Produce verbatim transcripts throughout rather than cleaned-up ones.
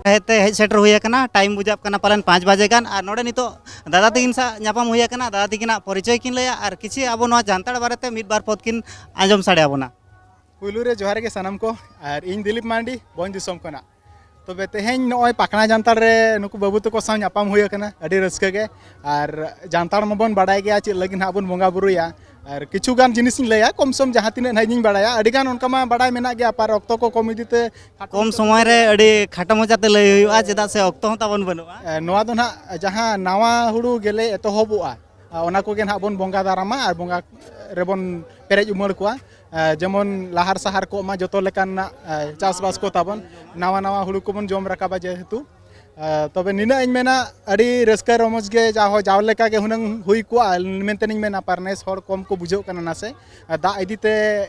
ᱦᱮᱡ ᱛᱮ ᱦᱮᱡ ᱥᱮᱴᱮᱨ ᱦᱩᱭ ᱟᱠᱟᱱᱟ᱾ ᱴᱟᱭᱤᱢ ᱵᱩᱡᱷᱟᱹᱜ ᱠᱟᱱᱟ ᱯᱟᱞᱮᱱ ᱯᱟᱸᱪ ᱵᱟᱡᱮ ᱜᱟᱱ, ᱟᱨ ᱱᱚᱰᱮ ᱱᱤᱛᱚᱜ ᱫᱟᱫᱟ ᱛᱟᱹᱠᱤᱱ ᱥᱟᱶ ᱧᱟᱯᱟᱢ ᱦᱩᱭ ᱟᱠᱟᱱᱟ᱾ ᱫᱟᱫᱟ ᱛᱟᱹᱠᱤᱱᱟᱜ ᱯᱚᱨᱤᱪᱚᱭ ᱠᱤᱱ ᱞᱟᱹᱭᱟ ᱟᱨ ᱠᱤᱪᱷᱤ ᱟᱵᱚ ᱱᱚᱣᱟ ᱡᱟᱱᱛᱟᱲ ᱵᱟᱨᱮᱛᱮ ᱢᱤᱫ ᱵᱟᱨ ᱯᱚᱫ ᱠᱤᱱ ᱟᱸᱡᱚᱢ ᱥᱟᱰᱮ ᱟᱵᱚᱱᱟ᱾ ᱯᱩᱭᱞᱩ ᱨᱮ ᱡᱚᱦᱟᱨ ᱜᱮ ᱥᱟᱱᱟᱢ ᱠᱚ, ᱟᱨ ᱤᱧ ᱫᱤᱞᱤᱯ ᱢᱟᱨᱰᱤ, ᱵᱷᱚᱸᱡᱽ ᱫᱤᱥᱚᱢ ᱠᱷᱚᱱᱟᱜ᱾ ᱛᱚᱵᱮ ᱛᱮᱦᱮᱧ ᱱᱚᱜᱼᱚᱭ ᱯᱟᱠᱱᱟ ᱡᱟᱱᱛᱟᱲ ᱨᱮ ᱱᱩᱠᱩ ᱵᱟᱹᱵᱩ ᱛᱟᱠᱚ ᱥᱟᱶ ᱧᱟᱯᱟᱢ ᱦᱩᱭ ᱟᱠᱟᱱᱟ, ᱟᱹᱰᱤ ᱨᱟᱹᱥᱠᱟᱹ ᱜᱮ᱾ ᱟᱨ ᱡᱟᱱᱛᱟᱲ ᱢᱟᱵᱚᱱ ᱵᱟᱲᱟᱭ ᱜᱮᱭᱟ ᱪᱮᱫ ᱞᱟᱹᱜᱤᱫ ᱦᱟᱸᱜ ᱵᱚᱱ ᱵᱚᱸᱜᱟ ᱵᱩᱨᱩᱭᱟ, ᱟᱨ ᱠᱤᱪᱷᱩ ᱜᱟᱱ ᱡᱤᱱᱤᱥ ᱤᱧ ᱞᱟᱹᱭᱟ, ᱠᱚᱢ ᱥᱚᱢ ᱡᱟᱦᱟᱸ ᱛᱤᱱᱟᱹᱜ ᱱᱟᱦᱟᱜ ᱤᱧ ᱵᱟᱲᱟᱭᱟ᱾ ᱟᱹᱰᱤ ᱜᱟᱱ ᱚᱱᱠᱟ ᱢᱟ ᱵᱟᱲᱟᱭ ᱢᱮᱱᱟᱜ ᱜᱮᱭᱟ, ᱯᱟᱨ ᱚᱠᱛᱚ ᱠᱚ ᱠᱚᱢ ᱤᱫᱤ ᱛᱮ ᱠᱷᱟᱴᱚ ᱠᱚᱢ ᱢᱟᱪᱷᱟ ᱥᱚᱢᱚᱭ ᱛᱮ ᱨᱮ ᱞᱟᱹᱭ ᱟᱹᱰᱤ ᱠᱷᱟᱴᱚ ᱢᱟᱪᱷᱟ ᱛᱮ ᱞᱟᱹᱭ ᱦᱩᱭᱩᱜᱼᱟ, ᱪᱮᱫᱟᱜ ᱥᱮ ᱚᱠᱛᱚ ᱦᱚᱸ ᱛᱟᱵᱚᱱ ᱵᱟᱹᱱᱩᱜᱼᱟ᱾ ᱮ, ᱱᱚᱣᱟ ᱫᱚ ᱱᱟᱦᱟᱜ ᱡᱟᱦᱟᱸ ᱱᱟᱣᱟ ᱦᱩᱲᱩ ᱜᱮᱞᱮ ᱮᱛᱚᱦᱚᱵᱚᱜᱼᱟ, ᱟ, ᱚᱱᱟ ᱠᱚᱜᱮ ᱱᱟᱦᱟᱜ ᱵᱚᱱ ᱵᱚᱸᱜᱟ ᱫᱟᱨᱟᱢᱟ ᱟᱨ ᱵᱚᱸᱜᱟ ᱨᱮᱵᱚᱱ ᱯᱮᱨᱮᱡ ᱩᱢᱟᱹᱲ ᱠᱚᱣᱟ᱾ ᱮ, ᱡᱮᱢᱚᱱ ᱞᱟᱦᱟᱨ ᱥᱟᱦᱟᱨ ᱠᱚᱜ ᱢᱟ ᱡᱚᱛᱚ ᱞᱮᱠᱟᱱᱟᱜ, ᱮ, ᱪᱟᱥᱵᱟᱥ ᱠᱚ ᱛᱟᱵᱚᱱ, ᱱᱟᱣᱟ ᱱᱟᱣᱟ ᱦᱩᱲᱩ ᱠᱚᱵᱚᱱ ᱡᱚᱢ ᱨᱟᱠᱟᱵᱟ ᱡᱮᱦᱮᱛᱩ᱾ ᱮ, ᱛᱚᱵᱮ ᱱᱤᱱᱟᱹᱜ ᱤᱧ ᱢᱮᱱᱟ, ᱟᱹᱰᱤ ᱨᱟᱹᱥᱠᱟᱹ ᱨᱚᱢᱚᱡᱽ ᱜᱮ ᱡᱟᱣ, ᱡᱟᱣ ᱞᱮᱠᱟ ᱜᱮ ᱦᱩᱱᱟᱹᱝ ᱦᱩᱭ ᱠᱚᱜᱼᱟ ᱢᱮᱱᱛᱮᱧ ᱢᱮᱱᱟ, ᱯᱟᱨ ᱱᱮᱥ ᱦᱚᱲ ᱠᱚᱢ ᱠᱚ ᱵᱩᱡᱷᱟᱹᱜ ᱠᱟᱱᱟ ᱱᱟᱥᱮ, ᱟᱨ ᱫᱟᱜ ᱤᱫᱤ ᱛᱮ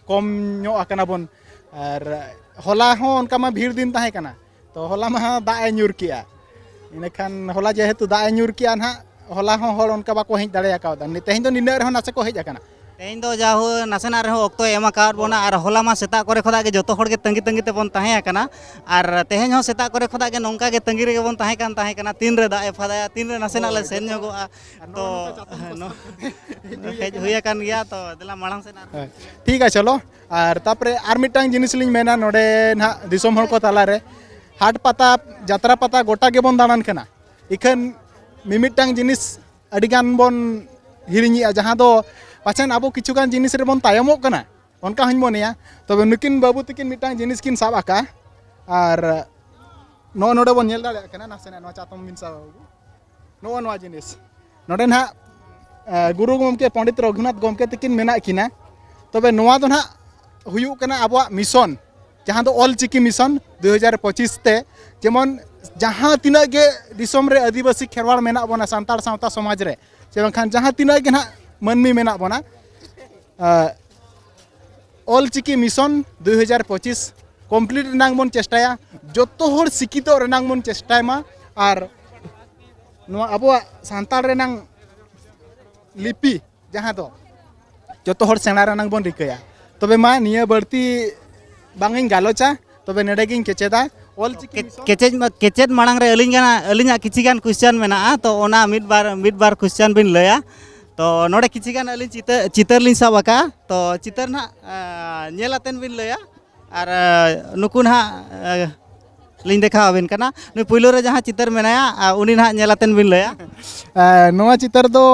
ᱠᱚᱢ ᱧᱚᱜ ᱟᱠᱟᱱᱟ ᱵᱚᱱ᱾ ᱟᱨ ᱦᱚᱞᱟ ᱦᱚᱸ ᱚᱱᱠᱟ ᱢᱟ ᱵᱷᱤᱲ ᱫᱤᱱ ᱛᱟᱦᱮᱸ ᱠᱟᱱᱟ, ᱛᱚ ᱦᱚᱞᱟ ᱢᱟ ᱫᱟᱜ ᱮ ᱧᱩᱨ ᱠᱮᱜᱼᱟ᱾ ᱤᱱᱟᱹᱠᱷᱟᱱ ᱦᱚᱞᱟ ᱡᱮᱦᱮᱛᱩ ᱫᱟᱜ ᱮ ᱧᱩᱨ ᱠᱮᱜᱼᱟ ᱱᱟᱦᱟᱜ, ᱦᱚᱞᱟ ᱦᱚᱸ ᱦᱚᱲ ᱚᱱᱠᱟ ᱵᱟᱠᱚ ᱦᱮᱡ ᱫᱟᱲᱮ ᱟᱠᱟᱣᱫᱟ᱾ ᱛᱮᱦᱮᱧ ᱫᱚ ᱱᱤᱱᱟᱹᱜ ᱨᱮᱦᱚᱸ ᱱᱟᱥᱮ ᱠᱚ ᱦᱮᱡ ᱟᱠᱟᱱᱟ᱾ ᱛᱮᱦᱮᱧ ᱫᱚ ᱡᱟᱦᱳ ᱱᱟᱥᱮᱱᱟᱜ ᱨᱮᱦᱚᱸ ᱚᱠᱛᱚᱭ ᱮᱢ ᱟᱠᱟᱣᱟᱫ ᱵᱚᱱᱟ, ᱟᱨ ᱦᱚᱞᱟ ᱢᱟ ᱥᱮᱛᱟᱜ ᱠᱚᱨᱮ ᱠᱷᱚᱱᱟᱜ ᱜᱮ ᱡᱚᱛᱚ ᱦᱚᱲ ᱜᱮ ᱛᱟᱺᱜᱤ ᱛᱟᱺᱜᱤ ᱛᱮᱵᱚᱱ ᱛᱟᱦᱮᱸ ᱟᱠᱟᱱᱟ, ᱟᱨ ᱛᱮᱦᱮᱧ ᱦᱚᱸ ᱥᱮᱛᱟᱜ ᱠᱚᱨᱮ ᱠᱷᱚᱱᱟᱜ ᱜᱮ ᱱᱚᱝᱠᱟ ᱜᱮ ᱛᱟᱺᱜᱤ ᱨᱮᱜᱮ ᱵᱚᱱ ᱛᱟᱦᱮᱸ ᱠᱟᱱ ᱛᱟᱦᱮᱸ ᱠᱟᱱᱟ, ᱛᱤᱱ ᱨᱮ ᱫᱟᱜ ᱮ ᱯᱷᱟᱫᱟᱭᱟ, ᱛᱤᱱ ᱨᱮ ᱱᱟᱥᱮᱱᱟᱜ ᱞᱮ ᱦᱳᱭ, ᱥᱮᱱ ᱡᱚᱛᱚ ᱧᱚᱜᱚᱜᱼᱟ᱾ ᱟᱨ ᱛᱚ ᱱᱚᱜᱼᱚ ᱱᱚᱝᱠᱟ ᱪᱟᱛᱚᱢ ᱱᱚ-, ᱵᱚᱥᱛᱟ ᱠᱚ ᱦᱮᱡ ᱦᱩᱭ ᱟᱠᱟᱱ ᱜᱮᱭᱟ᱾ ᱛᱚ ᱫᱮᱞᱟ ᱢᱟᱲᱟᱝ ᱥᱮᱫ ᱟᱨ ᱦᱮᱸ, ᱴᱷᱤᱠ ᱟᱪᱷᱮ, ᱪᱚᱞᱚ᱾ ᱟᱨ ᱛᱟᱯᱚᱨᱮ ᱟᱨ ᱢᱤᱫᱴᱟᱝ ᱡᱤᱱᱤᱥ ᱞᱤᱧ ᱢᱮᱱᱟ, ᱱᱚᱰᱮ ᱱᱟᱦᱟᱜ ᱫᱤᱥᱚᱢ ᱦᱚᱲ ᱠᱚ ᱛᱟᱞᱟᱨᱮ ᱦᱟᱴ ᱯᱟᱛᱟ, ᱡᱟᱛᱨᱟ ᱯᱟᱛᱟ ᱜᱚᱴᱟ ᱜᱮᱵᱚᱱ ᱫᱟᱬᱟᱱ ᱠᱟᱱᱟ, ᱤᱠᱷᱟᱹᱱ ᱢᱤᱢᱤᱫᱴᱟᱝ ᱡᱤᱱᱤᱥ ᱟᱹᱰᱤᱜᱟᱱ ᱵᱚᱱ ᱦᱤᱲᱤᱧᱮᱜᱼᱟ, ᱡᱟᱦᱟᱸ ᱫᱚ ᱯᱟᱪᱷᱮᱱ ᱟᱵᱚ ᱠᱤᱪᱷᱩᱜᱟᱱ ᱡᱤᱱᱤᱥ ᱨᱮᱵᱚᱱ ᱛᱟᱭᱚᱢᱚᱜ ᱠᱟᱱᱟ, ᱚᱱᱠᱟ ᱦᱚᱧ ᱢᱚᱱᱮᱭᱟ᱾ ᱛᱚᱵᱮ ᱱᱩᱠᱤᱱ ᱵᱟᱹᱵᱩ ᱛᱟᱹᱠᱤᱱ ᱢᱤᱫᱴᱟᱝ ᱡᱤᱱᱤᱥ ᱠᱤᱱ ᱥᱟᱵ ᱟᱠᱟᱫᱼᱟ, ᱟᱨ ᱱᱚᱜᱼᱚ ᱱᱚᱰᱮ ᱵᱚᱱ ᱧᱮᱞ ᱫᱟᱲᱮᱭᱟᱜ ᱠᱟᱱᱟ, ᱱᱟᱥᱮᱱᱟᱜ ᱱᱚᱣᱟ ᱪᱟᱛᱚᱢ ᱵᱤᱱ ᱥᱟᱵᱟ ᱵᱟᱹᱵᱩ, ᱱᱚᱜᱼᱚ ᱱᱚᱣᱟ ᱡᱤᱱᱤᱥ ᱱᱚᱰᱮ ᱱᱟᱦᱟᱜ, ᱮ, ᱜᱩᱨᱩ ᱜᱚᱢᱠᱮ ᱯᱚᱱᱰᱤᱛ ᱨᱚᱜᱷᱩᱱᱟᱛᱷ ᱜᱚᱢᱠᱮ ᱛᱟᱹᱠᱤᱱ ᱢᱮᱱᱟᱜ ᱠᱤᱱᱟ᱾ ᱛᱚᱵᱮ ᱱᱚᱣᱟ ᱫᱚ ᱱᱟᱦᱟᱜ ᱦᱩᱭᱩᱜ ᱠᱟᱱᱟ ᱟᱵᱚᱣᱟᱜ ᱢᱤᱥᱚᱱ, ᱡᱟᱦᱟᱸ ᱫᱚ ᱚᱞ ᱪᱤᱠᱤ ᱢᱤᱥᱚᱱ ᱫᱩ ᱦᱟᱡᱟᱨ ᱯᱚᱸᱪᱤᱥ ᱛᱮ, ᱡᱮᱢᱚᱱ ᱡᱟᱦᱟᱸ ᱛᱤᱱᱟᱹᱜ ᱜᱮ ᱫᱤᱥᱚᱢ ᱨᱮ ᱟᱹᱫᱤᱵᱟᱹᱥᱤ ᱠᱷᱮᱨᱣᱟᱲ ᱢᱮᱱᱟᱜ ᱵᱚᱱᱟ, ᱥᱟᱱᱛᱟᱲ ᱥᱟᱶᱛᱟ ᱥᱚᱢᱟᱡᱽ ᱨᱮ, ᱥᱮ ᱵᱟᱝᱠᱷᱟᱱ ᱡᱟᱦᱟᱸ ᱛᱤᱱᱟᱹᱜ ᱜᱮ ᱱᱟᱦᱟᱜ ᱢᱟᱹᱱᱢᱤ ᱢᱮᱱᱟᱜ ᱵᱚᱱᱟ, ᱮ, ᱚᱞ ᱪᱤᱠᱤ ᱢᱤᱥᱚᱱ ᱫᱩ ᱦᱟᱡᱟᱨ ᱯᱚᱸᱪᱤᱥ ᱠᱚᱢᱯᱞᱤᱴ ᱨᱮᱱᱟᱜ ᱵᱚᱱ ᱪᱮᱥᱴᱟᱭᱟ, ᱡᱚᱛᱚ ᱦᱚᱲ ᱥᱤᱠᱠᱷᱤᱛᱚᱜ ᱨᱮᱱᱟᱜ ᱵᱚᱱ ᱪᱮᱥᱴᱟᱭ ᱢᱟ, ᱟᱨ ᱱᱚᱣᱟ ᱟᱵᱚᱣᱟᱜ ᱥᱟᱱᱛᱟᱲ ᱨᱮᱱᱟᱜ ᱞᱤᱯᱤ ᱡᱟᱦᱟᱸ ᱫᱚ ᱡᱚᱛᱚ ᱦᱚᱲ ᱥᱮᱬᱟ ᱨᱮᱱᱟᱜ ᱵᱚᱱ ᱨᱤᱠᱟᱹᱭᱟ᱾ ᱛᱚᱵᱮ ᱢᱟ ᱱᱤᱭᱟᱹ ᱵᱟᱹᱲᱛᱤ ᱵᱟᱝ ᱤᱧ ᱜᱟᱞᱚᱪᱟ, ᱛᱚᱵᱮ ᱱᱚᱰᱮ ᱜᱤᱧ ᱠᱮᱪᱮᱫᱟ᱾ ᱚᱞ ᱪᱤᱠᱤ ᱠᱮ- ᱢᱤᱥᱚᱱ? ᱠᱮᱪᱮᱫ ᱢᱟ- ᱠᱮᱪᱮᱫ ᱢᱟᱲᱟᱝ ᱨᱮ ᱟᱹᱞᱤᱧ ᱜᱟᱱ ᱟᱹᱞᱤᱧᱟᱜ ᱠᱤᱪᱷᱤ ᱜᱟᱱ ᱠᱚᱥᱪᱟᱱ ᱢᱮᱱᱟᱜᱼᱟ, ᱛᱚ ᱚᱱᱟ ᱢᱤᱫ ᱵᱟᱨ ᱢᱤᱫ ᱵᱟᱨ ᱠᱚᱥᱪᱟᱱ ᱵᱤᱱ ᱞᱟᱹᱭᱟ᱾ ᱛᱚ ᱱᱚᱰᱮ ᱠᱤᱪᱷᱤ ᱜᱟᱱ ᱟᱹᱞᱤᱧ ᱪᱤᱛᱟᱹᱨ ᱪᱤᱛᱟᱹᱨ ᱞᱤᱧ ᱥᱟᱵ ᱟᱠᱟᱫᱼᱟ, ᱛᱚ ᱪᱤᱛᱟᱹᱨ ᱱᱟᱦᱟᱜ ᱧᱮᱞ ᱟᱛᱮᱱ ᱵᱤᱱ ᱞᱟᱹᱭᱟ᱾ ᱟᱨ ᱱᱩᱠᱩ ᱱᱟᱦᱟᱜ ᱞᱤᱧ ᱫᱮᱠᱷᱟᱣ ᱟᱵᱤᱱ ᱠᱟᱱᱟ᱾ ᱱᱩᱭ ᱯᱩᱭᱞᱩ ᱨᱮ ᱡᱟᱦᱟᱸ ᱪᱤᱛᱟᱹᱨ ᱢᱮᱱᱟᱭᱟ, ᱩᱱᱤ ᱱᱟᱦᱟᱜ ᱧᱮᱞ ᱟᱛᱮᱱ ᱵᱤᱱ ᱞᱟᱹᱭᱟ᱾ ᱱᱚᱣᱟ ᱪᱤᱛᱟᱹᱨ ᱫᱚ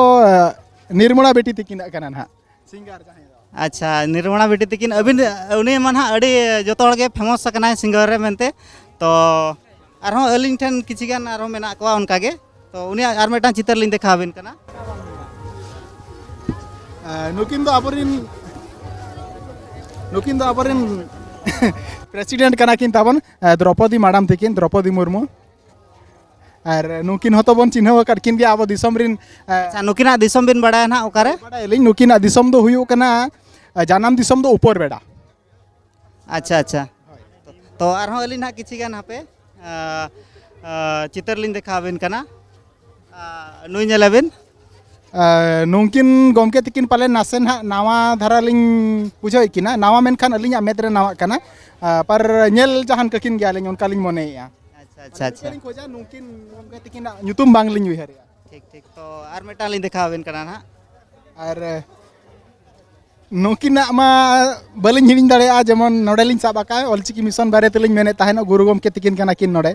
ᱱᱤᱨᱢᱚᱞᱟ ᱵᱤᱴᱤ ᱛᱤᱠᱤᱱᱟᱜ ᱠᱟᱱᱟ ᱱᱟᱦᱟᱜ᱾ ᱥᱤᱝᱜᱟᱨ ᱡᱟᱦᱟᱸᱭ ᱫᱚ᱾ ᱟᱪᱪᱷᱟ, ᱱᱤᱨᱢᱚᱞᱟ ᱵᱤᱴᱤ ᱛᱤᱠᱤᱱ, ᱟᱹᱵᱤᱱ ᱩᱱᱤ ᱢᱟ ᱱᱟᱦᱟᱜ ᱟᱹᱰᱤ ᱡᱚᱛᱚ ᱦᱚᱲ ᱜᱮ ᱯᱷᱮᱢᱚᱥ ᱟᱠᱟᱱᱟᱭ ᱥᱤᱝᱜᱟᱨ ᱨᱮ ᱢᱮᱱᱛᱮ᱾ ᱛᱚ ᱟᱨᱦᱚᱸ ᱟᱹᱞᱤᱧ ᱴᱷᱮᱱ ᱠᱤᱪᱷᱤ ᱜᱟᱱ ᱟᱨᱦᱚᱸ ᱢᱮᱱᱟᱜ ᱠᱚᱣᱟ ᱚᱱᱠᱟ ᱜᱮ᱾ ᱛᱚ ᱩᱱᱤᱭᱟᱜ ᱟᱨ ᱢᱤᱫᱴᱟᱝ ᱪᱤᱛᱟᱹᱨ ᱞᱤᱧ ᱫᱮᱠᱷᱟᱣ ᱟᱵᱤᱱ ᱠᱟᱱᱟ᱾ ᱱᱩᱠᱤᱱ ᱫᱚ ᱟᱵᱚᱨᱤᱱ ᱱᱩᱠᱤᱱ ᱫᱚ ᱟᱵᱚᱨᱤᱱ ᱯᱨᱮᱥᱤᱰᱮᱱᱴ ᱠᱟᱱᱟ ᱠᱤᱱ ᱛᱟᱵᱚᱱ, ᱫᱨᱚᱯᱚᱫᱤ ᱢᱟᱰᱟᱢ ᱛᱤᱠᱤᱱ, ᱫᱨᱚᱯᱚᱫᱤ ᱢᱩᱨᱢᱩ᱾ ᱟᱨ ᱱᱩᱠᱤᱱ ᱦᱚᱸᱛᱚ ᱵᱚᱱ ᱪᱤᱱᱦᱟᱹᱣ ᱟᱠᱟᱫ ᱠᱤᱱ ᱜᱮᱭᱟ ᱟᱵᱚ ᱫᱤᱥᱚᱢ ᱨᱤᱱ᱾ ᱟᱪᱪᱷᱟ, ᱱᱩᱠᱤᱱᱟᱜ ᱫᱤᱥᱚᱢ ᱵᱤᱱ ᱵᱟᱲᱟᱭᱟ ᱱᱟᱦᱟᱜ ᱚᱠᱟᱨᱮ? ᱵᱟᱲᱟᱭᱟᱞᱤᱧ, ᱱᱩᱠᱤᱱᱟᱜ ᱫᱤᱥᱚᱢ ᱫᱚ ᱦᱩᱭᱩᱜ ᱠᱟᱱᱟ, ᱡᱟᱱᱟᱢ ᱫᱤᱥᱚᱢ ᱫᱚ ᱩᱯᱚᱨ ᱵᱮᱰᱟ᱾ ᱟᱪᱪᱷᱟ, ᱟᱪᱪᱷᱟ᱾ ᱛᱚ ᱟᱨᱦᱚᱸ ᱟᱹᱞᱤᱧ ᱱᱟᱦᱟᱜ ᱠᱤᱪᱷᱤ ᱜᱟᱱ ᱦᱟᱯᱮ ᱪᱤᱛᱟᱹᱨ ᱞᱤᱧ ᱫᱮᱠᱷᱟᱣ ᱟᱵᱤᱱ ᱠᱟᱱᱟ᱾ ᱱᱩᱭ ᱧᱮᱞ ᱟᱵᱤᱱ᱾ ᱱᱩᱝᱠᱤᱱ ᱜᱚᱢᱠᱮ ᱛᱤᱠᱤᱱ ᱯᱟᱞᱮ ᱱᱟᱥᱮ ᱱᱟᱦᱟᱜ ᱱᱟᱣᱟ ᱫᱷᱟᱨᱟ ᱞᱤᱧ ᱵᱩᱡᱷᱟᱹᱣᱮᱫ ᱠᱤᱱᱟ, ᱱᱟᱣᱟ ᱢᱮᱱᱠᱷᱟᱱ ᱟᱹᱞᱤᱧᱟᱜ ᱢᱮᱫ ᱨᱮ ᱱᱟᱣᱟᱜ ᱠᱟᱱᱟ᱾ ᱯᱟᱨ ᱧᱮᱞ ᱡᱟᱦᱟᱱ ᱠᱟᱹᱠᱤᱱ ᱜᱮᱭᱟᱞᱤᱧ, ᱚᱱᱠᱟᱞᱤᱧ ᱢᱚᱱᱮᱭᱮᱫᱼᱟ᱾ ᱟᱪᱪᱷᱟ, ᱟᱪᱪᱷᱟ, ᱟᱪᱪᱷᱟ᱾ ᱞᱤᱧ ᱠᱷᱚᱡᱟ, ᱱᱩᱝᱠᱤᱱ ᱜᱚᱢᱠᱮ ᱛᱤᱠᱤᱱᱟᱜ ᱧᱩᱛᱩᱢ ᱵᱟᱝᱞᱤᱧ ᱩᱭᱦᱟᱹᱨᱮᱜᱼᱟ᱾ ᱴᱷᱤᱠ, ᱴᱷᱤᱠ᱾ ᱛᱚ ᱟᱨ ᱢᱤᱫᱴᱟᱝ ᱞᱤᱧ ᱫᱮᱠᱷᱟᱣ ᱟᱵᱤᱱ ᱠᱟᱱᱟ ᱱᱟᱦᱟᱜ᱾ ᱟᱨ ᱱᱩᱠᱤᱱᱟᱜ ᱢᱟ ᱵᱟᱹᱞᱤᱧ ᱦᱤᱲᱤᱧ ᱫᱟᱲᱮᱭᱟᱜᱼᱟ, ᱡᱮᱢᱚᱱ ᱱᱚᱰᱮᱞᱤᱧ ᱥᱟᱵ ᱟᱠᱟᱫ ᱚᱞᱪᱤᱠᱤ ᱢᱤᱥᱚᱱ ᱵᱟᱨᱮ ᱛᱮᱞᱤᱧ ᱢᱮᱱᱮᱫ ᱛᱟᱦᱮᱱᱚᱜ, ᱜᱩᱨᱩ ᱜᱚᱢᱠᱮ ᱛᱤᱠᱤᱱ ᱠᱟᱱᱟ ᱠᱤᱱ ᱱᱚᱰᱮ᱾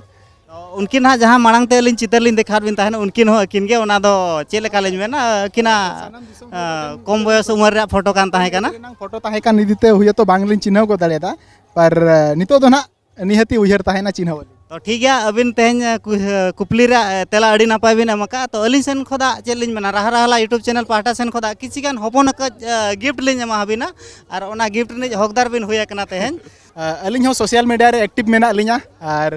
ᱛᱚ ᱩᱱᱠᱤᱱ ᱦᱟᱸᱜ ᱡᱟᱦᱟᱸ ᱢᱟᱲᱟᱝ ᱛᱮ ᱟᱹᱞᱤᱧ ᱪᱤᱛᱟᱹᱨ ᱞᱤᱧ ᱫᱮᱠᱷᱟᱣᱟᱫ ᱵᱤᱱ ᱛᱟᱦᱮᱱ, ᱩᱱᱠᱤᱱ ᱦᱚᱸ ᱟᱹᱠᱤᱱ ᱜᱮ᱾ ᱚᱱᱟ ᱫᱚ ᱪᱮᱫ ᱞᱮᱠᱟ ᱞᱤᱧ ᱢᱮᱱᱟ, ᱟᱹᱠᱤᱱᱟᱜ ᱠᱚᱢ ᱵᱚᱭᱚᱥ ᱩᱢᱮᱨ ᱨᱮᱭᱟᱜ ᱯᱷᱳᱴᱳ ᱠᱟᱱ ᱛᱟᱦᱮᱸ ᱠᱟᱱᱟ᱾ ᱯᱷᱳᱴᱳ ᱛᱟᱦᱮᱸ ᱠᱟᱱ ᱤᱫᱤ ᱛᱮ ᱦᱩᱭᱛᱚ ᱵᱟᱝᱞᱤᱧ ᱪᱤᱱᱦᱟᱹᱣ ᱜᱚᱫ ᱫᱟᱲᱮᱭᱟᱫᱟ, ᱯᱟᱨ ᱱᱤᱛᱚᱜ ᱫᱚ ᱱᱟᱦᱟᱜ ᱱᱤᱦᱟᱹᱛᱤ ᱩᱭᱦᱟᱹᱨ ᱛᱟᱦᱮᱱᱟ, ᱪᱤᱱᱦᱟᱹᱣ ᱟᱹᱞᱤᱧ᱾ ᱛᱚ ᱴᱷᱤᱠ ᱜᱮᱭᱟ, ᱟᱹᱵᱤᱱ ᱛᱮᱦᱮᱧ ᱠᱩ- ᱠᱩᱯᱞᱤ ᱨᱮᱭᱟᱜ ᱛᱮᱞᱟ ᱟᱹᱰᱤ ᱱᱟᱯᱟᱭ ᱵᱤᱱ ᱮᱢ ᱟᱠᱟᱫᱼᱟ᱾ ᱛᱚ ᱟᱹᱞᱤᱧ ᱥᱮᱱ ᱠᱷᱚᱱᱟᱜ ᱪᱮᱫ ᱞᱤᱧ ᱢᱮᱱᱟ, ᱨᱟᱦᱟ ᱨᱟᱦᱟᱞᱟ YouTube ᱪᱮᱱᱮᱞ ᱯᱟᱦᱴᱟ ᱥᱮᱱ ᱠᱷᱚᱱᱟᱜ ᱠᱤᱪᱷᱤ ᱜᱟᱱ ᱦᱚᱯᱚᱱ ᱠᱟᱹᱡ ᱜᱤᱯᱷᱴ ᱞᱤᱧ ᱮᱢᱟ ᱦᱟᱵᱤᱱᱟ, ᱟᱨ ᱚᱱᱟ ᱜᱤᱯᱷᱴ ᱨᱤᱱᱤᱡ ᱦᱚᱠᱫᱟᱨ ᱵᱤᱱ ᱦᱩᱭ ᱟᱠᱟᱱᱟ ᱛᱮᱦᱮᱧ᱾ ᱟᱹᱞᱤᱧ ᱦᱚᱸ ᱥᱳᱥᱟᱞ ᱢᱤᱰᱤᱭᱟ ᱨᱮ ᱮᱠᱴᱤᱵᱷ ᱢᱮᱱᱟᱜ ᱞᱤᱧᱟ, ᱟᱨ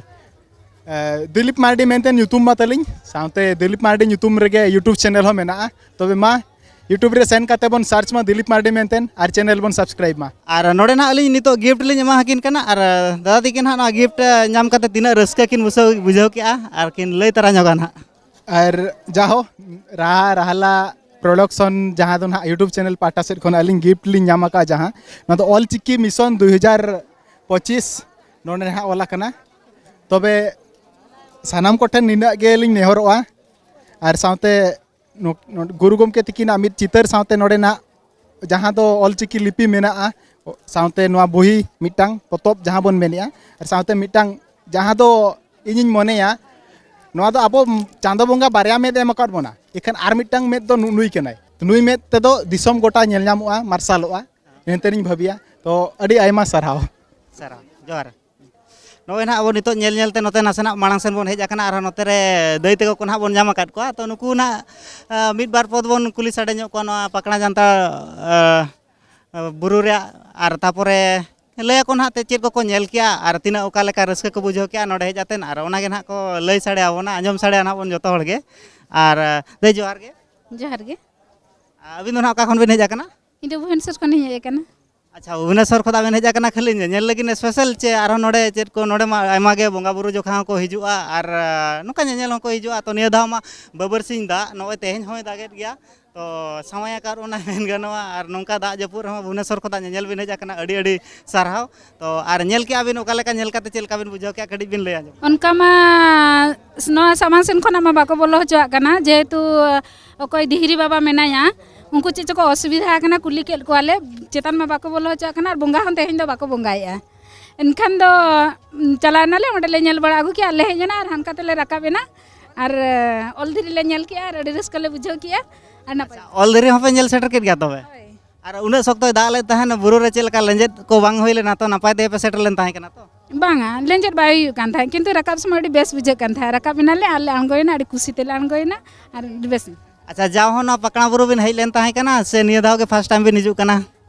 ᱫᱤᱞᱤᱯ ᱢᱟᱨᱰᱤ ᱢᱮᱱᱛᱮ ᱧᱩᱛᱩᱢ ᱢᱟ ᱛᱟᱹᱞᱤᱧ, ᱥᱟᱶᱛᱮ ᱫᱤᱞᱤᱯ ᱢᱟᱨᱰᱤ ᱧᱩᱛᱩᱢ ᱨᱮᱜᱮ YouTube ᱪᱮᱱᱮᱞ ᱦᱚᱸ ᱢᱮᱱᱟᱜᱼᱟ᱾ ᱛᱚᱵᱮ ᱢᱟ YouTube ᱨᱮ ᱥᱮᱱ ᱠᱟᱛᱮ ᱵᱚᱱ ᱥᱟᱨᱪ ᱢᱟ ᱫᱤᱞᱤᱯ ᱢᱟᱨᱰᱤ ᱢᱮᱱᱛᱮ, ᱟᱨ ᱪᱮᱱᱮᱞ ᱵᱚᱱ ᱥᱟᱵᱥᱠᱨᱟᱭᱤᱵ ᱢᱟ᱾ ᱟᱨ ᱱᱚᱰᱮ ᱱᱟᱦᱟᱜ ᱟᱹᱞᱤᱧ ᱱᱤᱛᱚᱜ ᱜᱤᱯᱷᱴ ᱞᱤᱧ ᱮᱢᱟ ᱟᱹᱠᱤᱱ ᱠᱟᱱᱟ, ᱟᱨ ᱫᱟᱫᱟ ᱛᱤᱠᱤᱱ ᱦᱟᱸᱜ ᱱᱚᱣᱟ ᱜᱤᱯᱷᱴ ᱧᱟᱢ ᱠᱟᱛᱮ ᱛᱤᱱᱟᱹᱜ ᱨᱟᱹᱥᱠᱟᱹ ᱠᱤᱱ ᱵᱩᱡᱷᱟᱹᱣ ᱵᱩᱡᱷᱟᱹᱣ ᱠᱮᱜᱼᱟ, ᱟᱨ ᱠᱤᱱ ᱞᱟᱹᱭ ᱛᱟᱨᱟ ᱧᱚᱜᱟ ᱱᱟᱦᱟᱜ᱾ ᱟᱨ ᱡᱟᱦᱳ, ᱨᱟᱦᱟ ᱨᱟᱦᱞᱟ ᱯᱨᱚᱰᱟᱠᱥᱚᱱ, ᱡᱟᱦᱟᱸ ᱫᱚ ᱱᱟᱦᱟᱜ YouTube ᱪᱮᱱᱮᱞ ᱯᱟᱦᱴᱟ ᱥᱮᱫ ᱠᱷᱚᱱ ᱟᱹᱞᱤᱧ ᱜᱤᱯᱷᱴ ᱞᱤᱧ ᱧᱟᱢ ᱟᱠᱟᱫᱼᱟ, ᱡᱟᱦᱟᱸ ᱱᱚᱣᱟ ᱫᱚ ᱚᱞ ᱪᱤᱠᱤ ᱢᱤᱥᱚᱱ ᱫᱩᱭ ᱦᱟᱡᱟᱨ ᱯᱚᱸᱪᱤᱥ, ᱱᱚᱰᱮ ᱱᱟᱦᱟᱜ ᱚᱞ ᱟᱠᱟᱱᱟ᱾ ᱛᱚᱵᱮ ᱥᱟᱱᱟᱢ ᱠᱚᱴᱷᱮᱱ ᱱᱤᱱᱟᱹᱜ ᱜᱮᱞᱤᱧ ᱱᱮᱦᱚᱨᱚᱜᱼᱟ, ᱟᱨ ᱥᱟᱶᱛᱮ ᱱᱚ-, ᱱᱚ-, ᱜᱩᱨᱩ ᱜᱚᱢᱠᱮ ᱛᱤᱠᱤᱱᱟᱜ ᱢᱤᱫ ᱪᱤᱛᱟᱹᱨ ᱥᱟᱶᱛᱮ ᱱᱚᱰᱮᱱᱟᱜ ᱡᱟᱦᱟᱸ ᱫᱚ ᱚᱞᱪᱤᱠᱤ ᱞᱤᱯᱤ ᱢᱮᱱᱟᱜᱼᱟ, ᱥᱟᱶᱛᱮ ᱱᱚᱣᱟ ᱵᱩᱦᱤ ᱢᱤᱫᱴᱟᱝ ᱯᱚᱛᱚᱵ ᱡᱟᱦᱟᱸ ᱵᱚᱱ ᱢᱮᱱᱮᱜᱼᱟ, ᱟᱨ ᱥᱟᱶᱛᱮ ᱢᱤᱫᱴᱟᱝ ᱡᱟᱦᱟᱸ ᱫᱚ ᱤᱧᱤᱧ ᱢᱚᱱᱮᱭᱟ ᱱᱚᱣᱟ ᱫᱚ ᱟᱵᱚ ᱪᱟᱸᱫᱚ ᱵᱚᱸᱜᱟ ᱵᱟᱨᱭᱟ ᱢᱮᱫ ᱮ ᱮᱢ ᱟᱠᱟᱫ ᱵᱚᱱᱟ, ᱮᱱᱠᱷᱟᱱ ᱟᱨ ᱢᱤᱫᱴᱟᱝ ᱢᱮᱫ ᱫᱚ ᱱᱩ-, ᱱᱩᱭ ᱠᱟᱱᱟᱭ᱾ ᱱᱩᱭ ᱢᱮᱫ ᱛᱮᱫᱚ ᱫᱤᱥᱚᱢ ᱜᱚᱴᱟ ᱧᱮᱞ ᱧᱟᱢᱚᱜᱼᱟ, ᱢᱟᱨᱥᱟᱞᱚᱜᱼᱟ, ᱢᱮᱱᱛᱮᱞᱤᱧ ᱵᱷᱟᱹᱵᱤᱭᱟ᱾ ᱛᱚ ᱟᱹᱰᱤ ᱟᱭᱢᱟ ᱥᱟᱨᱦᱟᱣ᱾ ᱥᱟᱨᱦᱟᱣ, ᱡᱚᱦᱟᱨ᱾ ᱱᱚᱜᱼᱚᱭ ᱱᱟᱦᱟᱜ ᱟᱵᱚ ᱱᱤᱛᱚᱜ ᱧᱮᱞ ᱧᱮᱞ ᱛᱮ ᱱᱚᱛᱮ ᱱᱟᱥᱮᱱᱟᱜ ᱢᱟᱲᱟᱝ ᱥᱮᱱ ᱵᱚᱱ ᱦᱮᱡ ᱟᱠᱟᱱᱟ, ᱟᱨᱦᱚᱸ ᱱᱚᱛᱮ ᱨᱮ ᱫᱟᱹᱭ ᱛᱟᱠᱚ ᱠᱚ ᱱᱟᱦᱟᱜ ᱵᱚᱱ ᱧᱟᱢ ᱟᱠᱟᱫ ᱠᱚᱣᱟ᱾ ᱛᱚ ᱱᱩᱠᱩ ᱱᱟᱦᱟᱜ, ᱟ, ᱢᱤᱫ ᱵᱟᱨ ᱯᱚᱫ ᱵᱚᱱ ᱠᱩᱞᱤ ᱥᱟᱰᱮ ᱧᱚᱜ ᱠᱚᱣᱟ ᱱᱚᱣᱟ ᱯᱟᱠᱲᱟ ᱡᱟᱱᱛᱟ, ᱟ, ᱟ, ᱵᱩᱨᱩ ᱨᱮᱭᱟᱜ, ᱟᱨ ᱛᱟᱯᱚᱨᱮ ᱞᱟᱹᱭ ᱟᱠᱚ ᱱᱟᱦᱟᱜ ᱛᱮ ᱪᱮᱫ ᱠᱚᱠᱚ ᱧᱮᱞ ᱠᱮᱜᱼᱟ ᱟᱨ ᱛᱤᱱᱟᱹᱜ ᱚᱠᱟ ᱞᱮᱠᱟ ᱨᱟᱹᱥᱠᱟᱹ ᱠᱚ ᱵᱩᱡᱷᱟᱹᱣ ᱠᱮᱜᱼᱟ ᱱᱚᱰᱮ ᱦᱮᱡ ᱟᱛᱮᱱ, ᱟᱨ ᱚᱱᱟ ᱜᱮ ᱱᱟᱦᱟᱜ ᱠᱚ ᱞᱟᱹᱭ ᱥᱟᱰᱮ ᱟᱵᱚᱱᱟ, ᱟᱸᱡᱚᱢ ᱥᱟᱰᱮ ᱱᱟᱦᱟᱜ ᱵᱚᱱ ᱡᱚᱛᱚ ᱦᱚᱲ ᱜᱮ᱾ ᱟᱨ, ᱟ, ᱫᱟᱹᱭ, ᱡᱚᱦᱟᱨ ᱜᱮ᱾ ᱡᱚᱦᱟᱨ ᱜᱮ᱾ ᱟᱹᱵᱤᱱ ᱫᱚ ᱱᱟᱦᱟᱜ ᱚᱠᱟ ᱠᱷᱚᱱ ᱵᱤᱱ ᱦᱮᱡ ᱟᱠᱟᱱᱟ? ᱤᱧ ᱫᱚ ᱵᱷᱩᱵᱽᱱᱮᱥᱚᱨ ᱠᱷᱚᱱᱤᱧ ᱦᱮᱡ ᱟᱠᱟᱱᱟ᱾ ᱟᱪᱪᱷᱟ, ᱵᱷᱩᱵᱽᱱᱮᱥᱚᱨ ᱠᱷᱚᱱᱟᱜ ᱵᱮᱱ ᱦᱮᱡ ᱟᱠᱟᱱᱟ ᱠᱷᱟᱹᱞᱤ ᱧᱮᱧᱮᱞ ᱞᱟᱹᱜᱤᱫ ᱥᱯᱮᱥᱟᱞ, ᱪᱮ ᱟᱨᱦᱚᱸ ᱱᱚᱰᱮ ᱪᱮᱫ ᱠᱚ, ᱱᱚᱰᱮ ᱢᱟ ᱟᱭᱢᱟ ᱜᱮ ᱵᱚᱸᱜᱟ ᱵᱩᱨᱩ ᱡᱚᱠᱷᱟ ᱦᱚᱸᱠᱚ ᱦᱤᱡᱩᱜᱼᱟ ᱟᱨ, ᱟ, ᱱᱚᱝᱠᱟ ᱧᱮᱧᱮᱞ ᱦᱚᱸᱠᱚ ᱦᱤᱡᱩᱜᱼᱟ᱾ ᱛᱚ ᱱᱤᱭᱟᱹ ᱫᱷᱟᱣ ᱢᱟ ᱵᱟᱹᱵᱟᱹᱨᱥᱤᱧ ᱫᱟᱜ, ᱱᱚᱜᱼᱚᱭ ᱛᱮᱦᱮᱧ ᱦᱚᱸᱭ ᱫᱟᱜᱮᱫ ᱜᱮᱭᱟ, ᱛᱚ ᱥᱟᱶᱟᱭ ᱟᱠᱟᱫ ᱚᱱᱟ ᱢᱮᱱ ᱜᱟᱱᱚᱜᱼᱟ᱾ ᱟᱨ ᱱᱚᱝᱠᱟ ᱫᱟᱜ ᱡᱟᱹᱯᱩᱫ ᱨᱮᱦᱚᱸ ᱵᱷᱩᱵᱽᱱᱮᱥᱚᱨ ᱠᱷᱚᱱᱟᱜ ᱧᱮᱧᱮᱞ ᱵᱮᱱ ᱦᱮᱡ ᱟᱠᱟᱱᱟ, ᱟᱹᱰᱤ ᱟᱹᱰᱤ ᱥᱟᱨᱦᱟᱣ᱾ ᱛᱚ ᱟᱨ ᱧᱮᱞ ᱠᱮᱜᱼᱟ ᱵᱤᱱ ᱚᱠᱟ ᱞᱮᱠᱟ, ᱧᱮᱞ ᱠᱟᱛᱮ ᱪᱮᱫ ᱞᱮᱠᱟ ᱵᱤᱱ ᱵᱩᱡᱷᱟᱹᱣ ᱠᱮᱜᱼᱟ, ᱠᱟᱹᱴᱤᱡ ᱵᱤᱱ ᱞᱟᱹᱭ ᱟᱸᱡᱚᱢ? ᱚᱱᱠᱟ ᱢᱟ ᱱᱚᱣᱟ ᱥᱟᱢᱟᱝ ᱥᱮᱱ ᱠᱷᱚᱱᱟᱜ ᱢᱟ ᱵᱟᱠᱚ ᱵᱚᱞᱚ ᱦᱚᱪᱚᱣᱟᱜ ᱠᱟᱱᱟ, ᱡᱮᱦᱮᱛᱩ ᱚᱠᱚᱭ ᱫᱤᱦᱨᱤ ᱵᱟᱵᱟ ᱢᱮᱱᱟᱭᱟ, ᱩᱱᱠᱩ ᱪᱮᱫ ᱪᱚᱠᱚ ᱚᱥᱩᱵᱤᱫᱷᱟ ᱟᱠᱟᱱᱟ, ᱠᱩᱞᱤ ᱠᱮᱫ ᱠᱚᱣᱟᱞᱮ, ᱪᱮᱛᱟᱱ ᱢᱟ ᱵᱟᱠᱚ ᱵᱚᱞᱚ ᱦᱚᱪᱚᱣᱟᱜ ᱠᱟᱱᱟ ᱟᱨ ᱵᱚᱸᱜᱟ ᱦᱚᱸ ᱛᱮᱦᱮᱧ ᱫᱚ ᱵᱟᱠᱚ ᱵᱚᱸᱜᱟᱭᱮᱜᱼᱟ᱾ ᱮᱱᱠᱷᱟᱱ ᱫᱚ, ᱩᱢ, ᱪᱟᱞᱟᱣ ᱮᱱᱟᱞᱮ, ᱚᱸᱰᱮ ᱞᱮ ᱧᱮᱞ ᱵᱟᱲᱟ ᱟᱹᱜᱩ ᱠᱮᱜᱼᱟ, ᱟᱨ ᱞᱮ ᱦᱮᱡ ᱮᱱᱟ ᱟᱨ ᱦᱟᱱᱠᱟ ᱛᱮᱞᱮ ᱨᱟᱠᱟᱵ ᱮᱱᱟ᱾ ᱟᱨ, ᱮ, ᱚᱞ ᱫᱷᱤᱨᱤ ᱞᱮ ᱧᱮᱞ ᱠᱮᱜᱼᱟ ᱟᱨ ᱟᱹᱰᱤ ᱨᱟᱹᱥᱠᱟᱹ ᱞᱮ ᱵᱩᱡᱷᱟᱹᱣ ᱠᱮᱜᱼᱟ᱾ ᱟᱨ ᱱᱟᱯᱟᱭ᱾ ᱟᱪᱪᱷᱟ, ᱚᱞ ᱫᱷᱤᱨᱤ ᱦᱚᱸᱯᱮ ᱧᱮᱞ ᱥᱮᱴᱮᱨ ᱠᱮᱫ ᱜᱮᱭᱟ ᱛᱚᱵᱮ? ᱦᱳᱭ᱾ ᱟᱨ ᱩᱱᱟᱹᱜ ᱥᱚᱠᱛᱚᱭ ᱫᱟᱜ ᱞᱮᱫ ᱛᱟᱦᱮᱱ, ᱵᱩᱨᱩ ᱨᱮ ᱪᱮᱫ ᱞᱮᱠᱟ ᱞᱮᱸᱡᱮᱫ ᱠᱚ ᱵᱟᱝ ᱦᱩᱭ ᱞᱮᱱᱟ? ᱛᱚ ᱱᱟᱯᱟᱭ ᱛᱮᱜᱮ ᱯᱮ ᱥᱮᱴᱮᱨ ᱞᱮᱱ ᱛᱟᱦᱮᱸ ᱠᱟᱱᱟ ᱛᱚ? ᱵᱟᱝᱟ, ᱞᱮᱸᱡᱮᱫ ᱵᱟᱭ ᱦᱩᱭᱩᱜ ᱠᱟᱱ ᱛᱟᱦᱮᱸᱫ, ᱠᱤᱱᱛᱩ ᱨᱟᱠᱟᱵ ᱥᱚᱢᱚᱭ ᱟᱹᱰᱤ ᱵᱮᱥ ᱵᱩᱡᱷᱟᱹᱜ ᱠᱟᱱ ᱛᱟᱦᱮᱸᱫ᱾ ᱨᱟᱠᱟᱵ ᱮᱱᱟᱞᱮ ᱟᱨ ᱞᱮ ᱟᱬᱜᱚᱭᱮᱱᱟ, ᱟᱹᱰᱤ ᱠᱩᱥᱤ ᱛᱮᱞᱮ ᱟᱬᱜᱚᱭᱮᱱᱟ ᱟᱨ ᱟᱹᱰᱤ ᱵᱮᱥ᱾ ᱟᱪᱪᱷᱟ, ᱡᱟᱣ ᱦᱚᱸ ᱱᱚᱣᱟ ᱯᱟᱠᱲᱟ ᱵᱩᱨᱩ ᱵᱤᱱ ᱦᱮᱡ ᱞᱮᱱ ᱛᱟᱦᱮᱸ ᱠᱟᱱᱟ ᱥᱮ ᱱᱤᱭᱟᱹ ᱫᱷᱟᱣ ᱜᱮ ᱯᱷᱟᱥᱴ ᱴᱟᱭᱤᱢ ᱵᱤᱱ ᱦᱤᱡᱩᱜ ᱠᱟᱱᱟ?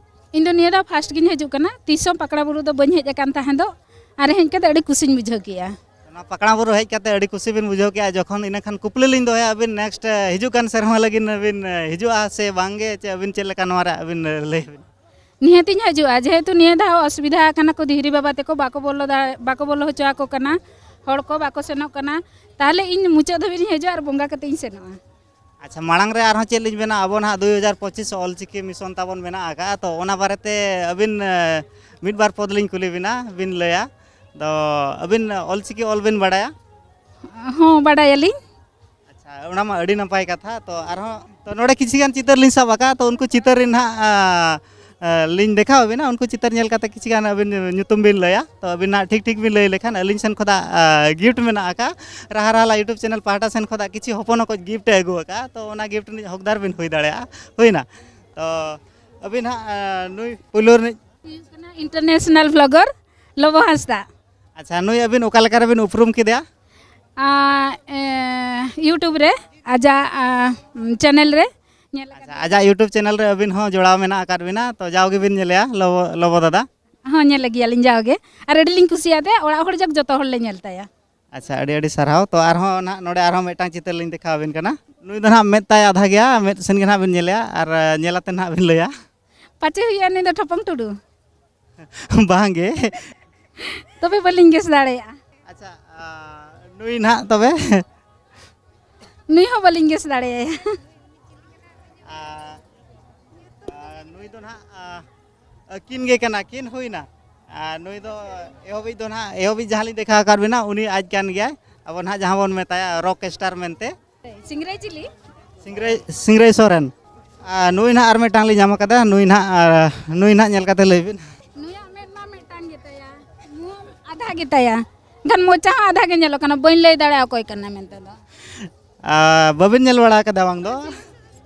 ᱤᱧ ᱫᱚ ᱱᱤᱭᱟᱹ ᱫᱷᱟᱣ ᱯᱷᱟᱥᱴ ᱜᱤᱧ ᱦᱤᱡᱩᱜ ᱠᱟᱱᱟ, ᱛᱤᱥ ᱦᱚᱸ ᱯᱟᱠᱲᱟ ᱵᱩᱨᱩ ᱫᱚ ᱵᱟᱹᱧ ᱦᱮᱡ ᱟᱠᱟᱱ ᱛᱟᱦᱮᱸ ᱫᱚ, ᱟᱨ ᱦᱮᱡ ᱠᱟᱛᱮ ᱟᱹᱰᱤ ᱠᱩᱥᱤᱧ ᱵᱩᱡᱷᱟᱹᱣ ᱠᱮᱜᱼᱟ᱾ ᱱᱚᱣᱟ ᱯᱟᱠᱲᱟ ᱵᱩᱨᱩ ᱦᱮᱡ ᱠᱟᱛᱮ ᱟᱹᱰᱤ ᱠᱩᱥᱤ ᱵᱤᱱ ᱵᱩᱡᱷᱟᱹᱣ ᱠᱮᱜᱼᱟ ᱡᱚᱠᱷᱚᱱ, ᱤᱱᱟᱹ ᱠᱷᱟᱱ ᱠᱩᱠᱞᱤ ᱞᱤᱧ ᱫᱚᱦᱚᱭᱟ, ᱟᱹᱵᱤᱱ ᱱᱮᱠᱥᱴ ᱦᱤᱡᱩᱜ ᱠᱟᱱ ᱥᱮᱨᱢᱟ ᱞᱟᱹᱜᱤᱫ ᱵᱤᱱ ᱦᱤᱡᱩᱜᱼᱟ ᱥᱮ ᱵᱟᱝ ᱜᱮ? ᱪᱮ ᱟᱹᱵᱤᱱ ᱪᱮᱫ ᱞᱮᱠᱟ ᱱᱚᱣᱟ ᱨᱮ ᱟᱹᱵᱤᱱ ᱞᱟᱹᱭ ᱵᱤᱱ? ᱱᱤᱦᱟᱹᱛᱤᱧ ᱦᱤᱡᱩᱜᱼᱟ, ᱡᱮᱦᱮᱛᱩ ᱱᱤᱭᱟᱹ ᱫᱷᱟᱣ ᱚᱥᱩᱵᱤᱫᱷᱟ ᱟᱠᱟᱱᱟ ᱠᱚ, ᱫᱷᱤᱦᱨᱤ ᱵᱟᱵᱟ ᱛᱟᱠᱚ ᱵᱟᱠᱚ ᱵᱚᱞᱚ ᱫᱟᱲᱮ-, ᱵᱟᱠᱚ ᱵᱚᱞᱚ ᱦᱚᱪᱚ ᱟᱠᱚ ᱠᱟᱱᱟ, ᱦᱚᱲ ᱠᱚ ᱵᱟᱠᱚ ᱥᱮᱱᱚᱜ ᱠᱟᱱᱟ, ᱛᱟᱦᱚᱞᱮ ᱤᱧ ᱢᱩᱪᱟᱹᱫ ᱫᱷᱟᱹᱵᱤᱡ ᱤᱧ ᱦᱤᱡᱩᱜᱼᱟ ᱟᱨ ᱵᱚᱸᱜᱟ ᱠᱟᱛᱮ ᱤᱧ ᱥᱮᱱᱚᱜᱼᱟ᱾ ᱟᱪᱪᱷᱟ, ᱢᱟᱲᱟᱝ ᱨᱮ ᱟᱨᱦᱚᱸ ᱪᱮᱫ ᱞᱤᱧ ᱢᱮᱱᱟ, ᱟᱵᱚ ᱱᱟᱦᱟᱜ ᱫᱩᱭ ᱦᱟᱡᱟᱨ ᱯᱚᱸᱪᱤᱥ ᱚᱞᱪᱤᱠᱤ ᱢᱤᱥᱚᱱ ᱛᱟᱵᱚᱱ ᱢᱮᱱᱟᱜ ᱟᱠᱟᱫᱼᱟ, ᱛᱚ ᱚᱱᱟ ᱵᱟᱨᱮᱛᱮ ᱟᱹᱵᱤᱱ, ᱮ, ᱢᱤᱫ ᱵᱟᱨ ᱯᱚᱫ ᱞᱤᱧ ᱠᱩᱞᱤ ᱵᱤᱱᱟ, ᱵᱤᱱ ᱞᱟᱹᱭᱟ᱾ ᱛᱚ ᱟᱹᱵᱤᱱ ᱚᱞᱪᱤᱠᱤ ᱚᱞ ᱵᱤᱱ ᱵᱟᱲᱟᱭᱟ? ᱦᱚᱸ, ᱵᱟᱰᱟᱭᱟᱞᱤᱧ᱾ ᱟᱪᱪᱷᱟ, ᱚᱱᱟ ᱢᱟ ᱟᱹᱰᱤ ᱱᱟᱯᱟᱭ ᱠᱟᱛᱷᱟ᱾ ᱛᱚ ᱟᱨᱦᱚᱸ, ᱛᱚ ᱱᱚᱰᱮ ᱠᱤᱪᱷᱤ ᱜᱟᱱ ᱪᱤᱛᱟᱹᱨ ᱞᱤᱧ ᱥᱟᱵ ᱟᱠᱟᱫᱼᱟ, ᱛᱚ ᱩᱱᱠᱩ ᱪᱤᱛᱟᱹᱨ ᱨᱮ ᱱᱟᱦᱟᱜ, ᱟ, ᱟ, ᱞᱤᱧ ᱫᱮᱠᱷᱟᱣ ᱟᱵᱤᱱᱟ᱾ ᱩᱱᱠᱩ ᱪᱤᱛᱟᱹᱨ ᱧᱮᱞ ᱠᱟᱛᱮ ᱠᱤᱪᱷᱤ ᱜᱟᱱ ᱟᱹᱵᱤᱱ ᱧᱩᱛᱩᱢ ᱵᱤᱱ ᱞᱟᱹᱭᱟ᱾ ᱛᱚ ᱟᱹᱵᱤᱱ ᱱᱟᱦᱟᱜ ᱴᱷᱤᱠ ᱴᱷᱤᱠ ᱵᱤᱱ ᱞᱟᱹᱭ ᱞᱮᱠᱷᱟᱱ ᱟᱹᱞᱤᱧ ᱥᱮᱱ ᱠᱷᱚᱱᱟᱜ, ᱟ, ᱜᱤᱯᱷᱴ ᱢᱮᱱᱟᱜ ᱟᱠᱟᱫᱼᱟ᱾ ᱨᱟᱦᱟ ᱨᱟᱦᱟᱞᱟ YouTube ᱪᱮᱱᱮᱞ ᱯᱟᱦᱴᱟ ᱥᱮᱱ ᱠᱷᱚᱱᱟᱜ ᱠᱤᱪᱷᱤ ᱦᱚᱯᱚᱱ ᱚᱠᱚᱡ ᱜᱤᱯᱷᱴ ᱮ ᱟᱹᱜᱩ ᱟᱠᱟᱫᱼᱟ᱾ ᱛᱚ ᱚᱱᱟ ᱜᱤᱯᱷᱴ ᱨᱤᱱᱤᱡ ᱦᱚᱠᱫᱟᱨ ᱵᱤᱱ ᱦᱩᱭ ᱫᱟᱲᱮᱭᱟᱜᱼᱟ᱾ ᱦᱩᱭᱱᱟ? ᱛᱚ ᱟᱹᱵᱤᱱ ᱦᱟᱸᱜ, ᱟ, ᱱᱩᱭ ᱯᱳᱭᱞᱳ ᱨᱤᱱᱤᱡ ᱦᱩᱭᱩᱜ ᱠᱟᱱᱟ ᱤᱱᱴᱟᱨᱱᱮᱥᱱᱟᱞ ᱵᱷᱞᱚᱜᱟᱨ ᱞᱚᱵᱚ ᱦᱟᱸᱥᱫᱟ᱾ ᱟᱪᱪᱷᱟ, ᱱᱩᱭ ᱟᱹᱵᱤᱱ ᱚᱠᱟ ᱞᱮᱠᱟ ᱨᱮᱵᱤᱱ ᱩᱯᱨᱩᱢ ᱠᱮᱫᱮᱭᱟ? ᱟ, ᱮ, YouTube ᱨᱮ ᱟᱡᱟᱜ, ᱟ, ᱪᱮᱱᱮᱞ ᱨᱮ ᱧᱮᱞ ᱟᱪᱪᱷᱟ, ᱟᱠᱟᱫᱟ᱾ ᱟᱡᱟᱜ YouTube ᱪᱮᱱᱮᱞ ᱨᱮ ᱟᱹᱵᱤᱱ ᱦᱚᱸ ᱡᱚᱲᱟᱣ ᱢᱮᱱᱟᱜ ᱟᱠᱟᱫ ᱵᱤᱱᱟ, ᱛᱚ ᱡᱟᱣ ᱜᱮᱵᱤᱱ ᱧᱮᱞᱮᱭᱟ ᱞᱚᱵᱚ, ᱞᱚᱵᱚ ᱫᱟᱫᱟ? ᱦᱚᱸ, ᱧᱮᱞ ᱜᱮᱭᱟᱞᱤᱧ ᱡᱟᱣ ᱜᱮ, ᱟᱨ ᱟᱹᱰᱤ ᱞᱤᱧ ᱠᱩᱥᱤᱭᱟᱫᱮᱭᱟ᱾ ᱚᱲᱟᱜ ᱦᱚᱲ ᱡᱟᱠ ᱡᱚᱛᱚ ᱦᱚᱲ ᱞᱮ ᱧᱮᱞ ᱛᱟᱭᱟ᱾ ᱟᱪᱪᱷᱟ, ᱟᱹᱰᱤ ᱟᱹᱰᱤ ᱥᱟᱨᱦᱟᱣ᱾ ᱛᱚ ᱟᱨᱦᱚᱸ ᱱᱟᱦᱟᱜ ᱱᱚᱰᱮ ᱟᱨᱦᱚᱸ ᱢᱤᱫᱴᱟᱝ ᱪᱤᱛᱟᱹᱨ ᱞᱤᱧ ᱫᱮᱠᱷᱟᱣ ᱟᱵᱤᱱ ᱠᱟᱱᱟ᱾ ᱱᱩᱭ ᱫᱚ ᱱᱟᱦᱟᱜ ᱢᱮᱫ ᱛᱟᱭ ᱟᱫᱷᱟ ᱜᱮᱭᱟ, ᱢᱮᱫ ᱥᱮᱱ ᱜᱮ ᱱᱟᱦᱟᱜ ᱵᱤᱱ ᱧᱮᱞᱮᱭᱟ ᱟᱨ, ᱟ, ᱧᱮᱞ ᱟᱛᱮ ᱱᱟᱦᱟᱜ ᱵᱤᱱ ᱞᱟᱹᱭᱟ᱾ ᱯᱟᱪᱮ ᱦᱩᱭᱩᱜᱼᱟ ᱱᱩᱭ ᱫᱚ ᱴᱷᱚᱯᱚᱝ ᱴᱩᱰᱩ? ᱵᱟᱝ ᱜᱮ᱾ ᱛᱚᱵᱮ ᱵᱟᱹᱞᱤᱧ ᱜᱮᱥ ᱫᱟᱲᱮᱭᱟᱜᱼᱟ᱾ ᱟᱪᱪᱷᱟ, ᱟ, ᱱᱩᱭ ᱱᱟᱦᱟᱜ ᱛᱚᱵᱮ? ᱱᱩᱭ ᱦᱚᱸ ᱵᱟᱹᱞᱤᱧ ᱜᱮᱥ ᱫᱟᱲᱮᱭᱟᱭᱟ᱾ ᱟ, ᱟ, ᱱᱩᱭ ᱫᱚ ᱱᱟᱦᱟᱜ, ᱟ, ᱟᱹᱠᱤᱱ ᱜᱮ ᱠᱟᱱᱟ ᱠᱤᱱ, ᱦᱩᱭᱱᱟ᱾ ᱟᱨ ᱱᱩᱭ ᱫᱚ ᱮᱦᱚᱵᱤᱡ ᱫᱚ ᱱᱟᱦᱟᱜ, ᱮᱦᱚᱵᱤᱡ ᱡᱟᱦᱟᱸ ᱞᱤᱧ ᱫᱮᱠᱷᱟᱣ ᱟᱠᱟᱫ ᱵᱤᱱᱟ, ᱩᱱᱤ ᱟᱡ ᱠᱟᱱ ᱜᱮᱭᱟᱭ᱾ ᱟᱵᱚ ᱱᱟᱦᱟᱜ ᱡᱟᱦᱟᱸ ᱵᱚᱱ ᱢᱮᱛᱟᱭᱟ ᱨᱚᱠ ᱥᱴᱟᱨ ᱢᱮᱱᱛᱮ᱾ ᱥᱤᱝᱨᱟᱹᱭ ᱪᱤᱞᱤ? ᱥᱤᱝᱨᱟᱹᱭ, ᱥᱤᱝᱨᱟᱹᱭ ᱥᱚᱨᱮᱱ᱾ ᱟᱨ ᱱᱩᱭ ᱱᱟᱦᱟᱜ ᱟᱨ ᱢᱤᱫᱴᱟᱝ ᱞᱤᱧ ᱧᱟᱢ ᱟᱠᱟᱫᱟ, ᱱᱩᱭ ᱱᱟᱦᱟᱜ, ᱟᱨ ᱱᱩᱭ ᱱᱟᱦᱟᱜ ᱧᱮᱞ ᱠᱟᱛᱮ ᱞᱟᱹᱭ ᱵᱤᱱ᱾ ᱱᱩᱭᱟᱜ ᱢᱮᱫ ᱢᱟ ᱢᱤᱫᱴᱟᱝ ᱜᱮᱛᱟᱭᱟ, ᱢᱩ ᱟᱫᱷᱟ ᱜᱮᱛᱟᱭᱟ, ᱮᱱᱠᱷᱟᱱ ᱢᱚᱪᱟ ᱦᱚᱸ ᱟᱫᱷᱟ ᱜᱮ ᱧᱮᱞᱚᱜ ᱠᱟᱱᱟ, ᱵᱟᱹᱧ ᱞᱟᱹᱭ ᱫᱟᱲᱮᱭᱟᱜᱼᱟ ᱚᱠᱚᱭ ᱠᱟᱱᱟ ᱢᱮᱱᱛᱮ ᱫᱚ᱾ ᱟᱨ ᱵᱟᱹᱵᱤᱱ ᱧᱮᱞ ᱵᱟᱲᱟ ᱟᱠᱟᱫᱟ ᱵᱟᱝ ᱫᱚ?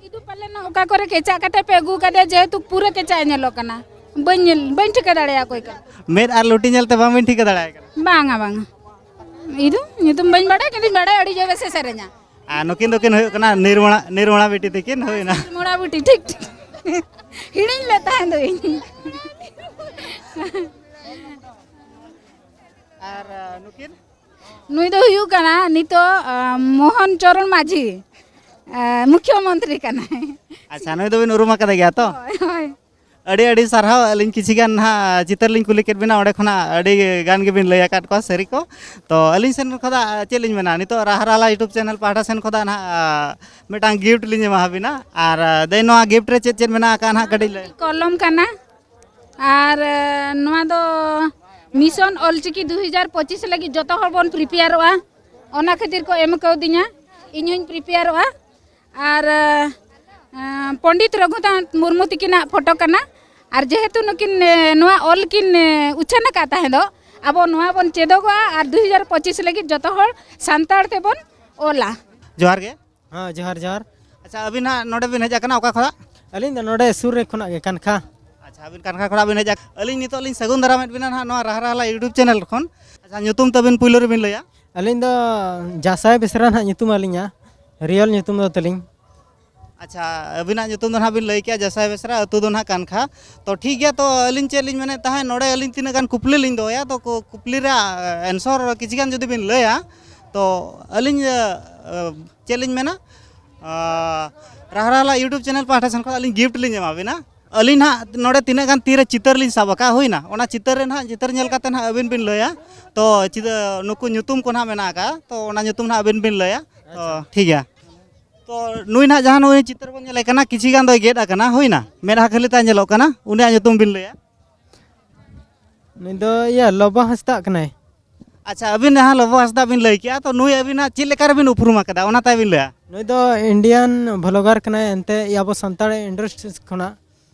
ᱤᱫᱩ ᱯᱟᱞᱮᱱ ᱚᱠᱟ ᱠᱚᱨᱮ ᱠᱮᱪᱟᱜ ᱠᱟᱛᱮ ᱯᱮ ᱟᱹᱜᱩ ᱠᱟᱫᱮᱭᱟ, ᱡᱮᱦᱮᱛᱩ ᱯᱩᱨᱟᱹ ᱠᱮᱪᱟᱜ ᱮ ᱧᱮᱞᱚᱜ ᱠᱟᱱᱟ, ᱵᱟᱹᱧ ᱧᱮᱞ, ᱵᱟᱹᱧ ᱴᱷᱤᱠᱟᱹ ᱫᱟᱲᱮᱭᱟᱜᱼᱟ ᱚᱠᱚᱭ ᱠᱟᱱᱟ᱾ ᱢᱮᱫ ᱟᱨ ᱞᱩᱴᱤ ᱧᱮᱞ ᱛᱮ ᱵᱟᱝᱵᱤᱱ ᱴᱷᱤᱠᱟᱹ ᱫᱟᱲᱮᱭᱟᱭ ᱠᱟᱱᱟ? ᱵᱟᱝᱟ, ᱵᱟᱝᱟ᱾ ᱤᱫᱩ ᱧᱩᱛᱩᱢ ᱵᱟᱹᱧ ᱵᱟᱲᱟᱭᱟ, ᱠᱤᱱᱛᱩᱧ ᱵᱟᱲᱟᱭᱟ ᱟᱹᱰᱤ ᱡᱳᱨ ᱮ ᱥᱮᱥᱮᱨᱤᱧᱟ᱾ ᱟᱨ ᱱᱩᱠᱤᱱ ᱫᱚᱠᱤᱱ ᱦᱩᱭᱩᱜ ᱠᱟᱱᱟ ᱱᱤᱨᱢᱚᱲᱟ, ᱱᱤᱨᱢᱚᱲᱟ ᱵᱤᱴᱤ ᱛᱟᱹᱠᱤᱱ, ᱦᱩᱭᱱᱟ᱾ ᱱᱤᱨᱢᱚᱲᱟ ᱵᱤᱴᱤ, ᱴᱷᱤᱠ, ᱴᱷᱤᱠ᱾ ᱦᱤᱲᱤᱧ ᱞᱮᱫ ᱛᱟᱦᱮᱸ ᱫᱚᱧ᱾ ᱟᱨ, ᱟ, ᱱᱩᱠᱤᱱ? ᱱᱩᱭ ᱫᱚ ᱦᱩᱭᱩᱜ ᱠᱟᱱᱟ ᱱᱤᱛᱚᱜ, ᱟ, ᱢᱳᱦᱚᱱ ᱪᱚᱨᱚᱬ ᱢᱟᱹᱡᱷᱤ, ᱟ, ᱢᱩᱠᱷᱭᱚᱢᱚᱱᱛᱨᱤ ᱠᱟᱱᱟᱭ᱾ ᱟᱪᱪᱷᱟ, ᱱᱩᱭ ᱫᱚᱵᱤᱱ ᱩᱨᱩᱢ ᱟᱠᱟᱫᱮ ᱜᱮᱭᱟ ᱛᱚ? ᱦᱳᱭ, ᱦᱳᱭ᱾ ᱟᱹᱰᱤ ᱟᱹᱰᱤ ᱥᱟᱨᱦᱟᱣ᱾ ᱟᱹᱞᱤᱧ ᱠᱤᱪᱷᱤ ᱜᱟᱱ ᱱᱟᱦᱟᱜ ᱪᱤᱛᱟᱹᱨ ᱞᱤᱧ ᱠᱩᱞᱤ ᱠᱮᱫ ᱵᱤᱱᱟ, ᱚᱸᱰᱮ ᱠᱷᱚᱱᱟᱜ ᱟᱹᱰᱤ ᱜᱟᱱ ᱜᱮᱵᱤᱱ ᱞᱟᱹᱭ ᱟᱠᱟᱫ ᱠᱚᱣᱟ ᱥᱟᱹᱨᱤ ᱠᱚ᱾ ᱛᱚ ᱟᱹᱞᱤᱧ ᱥᱮᱱ ᱠᱷᱚᱱᱟᱜ ᱪᱮᱫ ᱞᱤᱧ ᱢᱮᱱᱟ, ᱱᱤᱛᱚᱜ ᱨᱟᱦᱟ ᱨᱟᱦᱟᱞᱟ YouTube ᱪᱮᱱᱮᱞ ᱯᱟᱦᱴᱟ ᱥᱮᱱ ᱠᱷᱚᱱᱟᱜ ᱱᱟᱦᱟᱜ, ᱟ, ᱢᱤᱫᱴᱟᱝ ᱜᱤᱯᱷᱴ ᱞᱤᱧ ᱮᱢᱟ ᱵᱤᱱᱟ᱾ ᱟᱨ, ᱟ, ᱫᱟᱹᱭ, ᱱᱚᱣᱟ ᱜᱤᱯᱷᱴ ᱨᱮ ᱪᱮᱫ ᱪᱮᱫ ᱢᱮᱱᱟᱜ ᱟᱠᱟᱫ ᱱᱟᱦᱟᱜ ᱠᱟᱹᱴᱤᱡ ᱞᱟᱹᱭ᱾ ᱠᱚᱞᱚᱢ ᱠᱟᱱᱟ, ᱟᱨ, ᱟ, ᱱᱚᱣᱟ ᱫᱚ ᱢᱤᱥᱚᱱ ᱚᱞᱪᱤᱠᱤ ᱫᱩ ᱦᱟᱡᱟᱨ ᱯᱚᱸᱪᱤᱥ ᱞᱟᱹᱜᱤᱫ ᱡᱚᱛᱚ ᱦᱚᱲ ᱵᱚᱱ ᱯᱨᱤᱯᱮᱭᱟᱨᱚᱜᱼᱟ᱾ ᱚᱱᱟ ᱠᱷᱟᱹᱛᱤᱨ ᱠᱚ ᱮᱢ ᱠᱟᱣᱫᱤᱧᱟ, ᱤᱧ ᱦᱚᱸᱧ ᱯᱨᱤᱯᱮᱭᱟᱨᱚᱜᱼᱟ᱾ ᱟᱨ ᱟᱸ, ᱯᱚᱱᱰᱤᱛ ᱨᱚᱜᱷᱩᱱᱟᱛᱷ ᱢᱩᱨᱢᱩ ᱛᱤᱠᱤᱱᱟᱜ ᱯᱷᱳᱴᱳ ᱠᱟᱱᱟ᱾ ᱟᱨ ᱡᱮᱦᱮᱛᱩ ᱱᱩᱠᱤᱱ ᱮ, ᱱᱚᱣᱟ ᱚᱞ ᱠᱤᱱ ᱮ, ᱩᱪᱷᱟᱹᱱ ᱟᱠᱟᱫ ᱛᱟᱦᱮᱸ ᱫᱚ, ᱟᱵᱚ ᱱᱚᱣᱟ ᱵᱚᱱ ᱪᱮᱫᱚᱜᱚᱜᱼᱟ ᱟᱨ ᱫᱩ ᱦᱟᱡᱟᱨ ᱯᱚᱸᱪᱤᱥ ᱞᱟᱹᱜᱤᱫ ᱡᱚᱛᱚ ᱦᱚᱲ ᱥᱟᱱᱛᱟᱲ ᱛᱮᱵᱚᱱ ᱚᱞᱟ᱾ ᱡᱚᱦᱟᱨ ᱜᱮ᱾ ᱦᱮᱸ, ᱡᱚᱦᱟᱨ, ᱡᱚᱦᱟᱨ᱾ ᱟᱪᱪᱷᱟ, ᱟᱹᱵᱤᱱ ᱦᱟᱸᱜ ᱱᱚᱰᱮ ᱵᱤᱱ ᱦᱮᱡ ᱟᱠᱟᱱᱟ ᱚᱠᱟ ᱠᱷᱚᱱᱟᱜ? ᱟᱹᱞᱤᱧ ᱫᱚ ᱱᱚᱰᱮ ᱥᱩᱨ ᱨᱮ ᱠᱷᱚᱱᱟᱜ ᱜᱮ, ᱠᱟᱱᱠᱷᱟ᱾ ᱟᱪᱪᱷᱟ, ᱟᱹᱵᱤᱱ ᱠᱟᱱᱠᱷᱟ ᱠᱷᱚᱱᱟᱜ ᱵᱤᱱ ᱦᱮᱡ ᱟᱠᱟᱱᱟ᱾ ᱟᱹᱞᱤᱧ ᱱᱤᱛᱚᱜ ᱞᱤᱧ ᱥᱟᱹᱜᱩᱱ ᱫᱟᱨᱟᱢᱮᱫ ᱵᱤᱱᱟ ᱱᱟᱦᱟᱜ ᱱᱚᱣᱟ ᱨᱟᱦᱟ ᱨᱟᱦᱟᱞᱟ YouTube ᱪᱮᱱᱮᱞ ᱠᱷᱚᱱ᱾ ᱟᱪᱪᱷᱟ, ᱧᱩᱛᱩᱢ ᱛᱟᱹᱵᱤᱱ ᱯᱩᱭᱞᱩ ᱨᱮᱵᱤᱱ ᱞᱟᱹᱭᱟ? ᱟᱹᱞᱤᱧ ᱫᱚ ᱡᱟᱥᱟᱭ ᱵᱮᱥᱨᱟ ᱱᱟᱦᱟᱜ ᱧᱩᱛᱩᱢ ᱟᱹᱞᱤᱧᱟ, ᱨᱤᱭᱮᱞ ᱧᱩᱛᱩᱢ ᱫᱚ ᱛᱟᱹᱞᱤᱧ᱾ ᱟᱪᱪᱷᱟ, ᱟᱹᱵᱤᱱᱟᱜ ᱧᱩᱛᱩᱢ ᱫᱚ ᱱᱟᱦᱟᱜ ᱵᱤᱱ ᱞᱟᱹᱭ ᱠᱮᱜᱼᱟ ᱡᱟᱥᱟᱭ ᱵᱮᱥᱨᱟ, ᱟᱹᱛᱩ ᱫᱚ ᱱᱟᱦᱟᱜ ᱠᱟᱱᱠᱷᱟ᱾ ᱛᱚ ᱴᱷᱤᱠ ᱜᱮᱭᱟ, ᱛᱚ ᱟᱹᱞᱤᱧ ᱪᱮᱫ ᱞᱤᱧ ᱢᱮᱱᱮᱫ ᱛᱟᱦᱮᱸᱫ, ᱱᱚᱰᱮ ᱟᱹᱞᱤᱧ ᱛᱤᱱᱟᱹᱜ ᱜᱟᱱ ᱠᱩᱠᱞᱤ ᱞᱤᱧ ᱫᱚᱦᱚᱭᱟ, ᱛᱚ ᱠᱩ-, ᱠᱩᱠᱞᱤ ᱨᱮᱭᱟᱜ ᱮᱱᱥᱚᱨ ᱠᱤᱪᱷᱤ ᱜᱟᱱ ᱡᱩᱫᱤ ᱵᱤᱱ ᱞᱟᱹᱭᱟ, ᱛᱚ ᱟᱹᱞᱤᱧ ᱮ, ᱪᱮᱫ ᱞᱤᱧ ᱢᱮᱱᱟ, ᱟ, ᱨᱟᱦᱟ ᱨᱟᱦᱟᱞᱟ YouTube ᱪᱮᱱᱮᱞ ᱯᱟᱦᱴᱟ ᱥᱮᱱ ᱠᱷᱚᱱ ᱟᱹᱞᱤᱧ ᱜᱤᱯᱷᱴ ᱞᱤᱧ ᱮᱢᱟ ᱵᱤᱱᱟ᱾ ᱟᱹᱞᱤᱧ ᱱᱟᱦᱟᱜ ᱱᱚᱰᱮ ᱛᱤᱱᱟᱹᱜ ᱜᱟᱱ ᱛᱤᱨᱮ ᱪᱤᱛᱟᱹᱨ ᱞᱤᱧ ᱥᱟᱵ ᱟᱠᱟᱫ, ᱦᱩᱭᱱᱟ, ᱚᱱᱟ ᱪᱤᱛᱟᱹᱨ ᱨᱮ ᱱᱟᱦᱟᱜ, ᱪᱤᱛᱟᱹᱨ ᱧᱮᱞ ᱠᱟᱛᱮ ᱱᱟᱦᱟᱜ ᱟᱹᱵᱤᱱ ᱵᱤᱱ ᱞᱟᱹᱭᱟ᱾ ᱛᱚ ᱪᱤᱛᱟᱹ-, ᱱᱩᱠᱩ ᱧᱩᱛᱩᱢ ᱠᱚ ᱱᱟᱦᱟᱜ ᱢᱮᱱᱟᱜ ᱟᱠᱟᱫᱼᱟ, ᱛᱚ ᱚᱱᱟ ᱧᱩᱛᱩᱢ ᱱᱟᱦᱟᱜ ᱟᱹᱵᱤᱱ ᱵᱤᱱ ᱞᱟᱹᱭᱟ᱾ ᱛᱚ ᱟᱪᱪᱷᱟ᱾ ᱴᱷᱤᱠ ᱜᱮᱭᱟ᱾ ᱛᱚ ᱱᱩᱭ ᱱᱟᱦᱟᱜ ᱡᱟᱦᱟᱸ ᱱᱩᱭ ᱪᱤᱛᱟᱹᱨ ᱵᱚᱱ ᱧᱮᱞᱮ ᱠᱟᱱᱟ, ᱠᱤᱪᱷᱤ ᱜᱟᱱ ᱫᱚᱭ ᱜᱮᱫ ᱟᱠᱟᱱᱟ, ᱦᱩᱭᱱᱟ, ᱢᱮᱫᱦᱟ ᱠᱷᱟᱹᱞᱤ ᱛᱟᱭ ᱧᱮᱞᱚᱜ ᱠᱟᱱᱟ, ᱩᱱᱤᱭᱟᱜ ᱧᱩᱛᱩᱢ ᱵᱤᱱ ᱞᱟᱹᱭᱟ᱾ ᱱᱩᱭ ᱫᱚ ᱤᱭᱟᱹ ᱞᱚᱵᱚ ᱦᱟᱸᱥᱫᱟᱜ ᱠᱟᱱᱟᱭ᱾ ᱟᱪᱪᱷᱟ, ᱟᱹᱵᱤᱱ ᱡᱟᱦᱟᱸ ᱞᱚᱵᱚ ᱦᱟᱸᱥᱫᱟ ᱵᱤᱱ ᱞᱟᱹᱭ ᱠᱮᱜᱼᱟ, ᱛᱚ ᱱᱩᱭ ᱟᱹᱵᱤᱱᱟᱜ ᱪᱮᱫ ᱞᱮᱠᱟ ᱨᱮᱵᱤᱱ ᱩᱯᱨᱩᱢ ᱟᱠᱟᱫᱟ, ᱚᱱᱟ ᱛᱟᱭ ᱵᱤᱱ ᱞᱟᱹᱭᱟ? ᱱᱩᱭ ᱫᱚ ᱤᱱᱰᱤᱭᱟᱱ ᱵᱷᱞᱚᱜᱟᱨ ᱠᱟᱱᱟᱭ, ᱮᱱᱛᱮ ᱟᱵᱚ ᱥᱟᱱᱛᱟᱲ ᱤᱱᱰᱟᱥᱴᱨᱤ ᱠᱷᱚᱱᱟᱜ᱾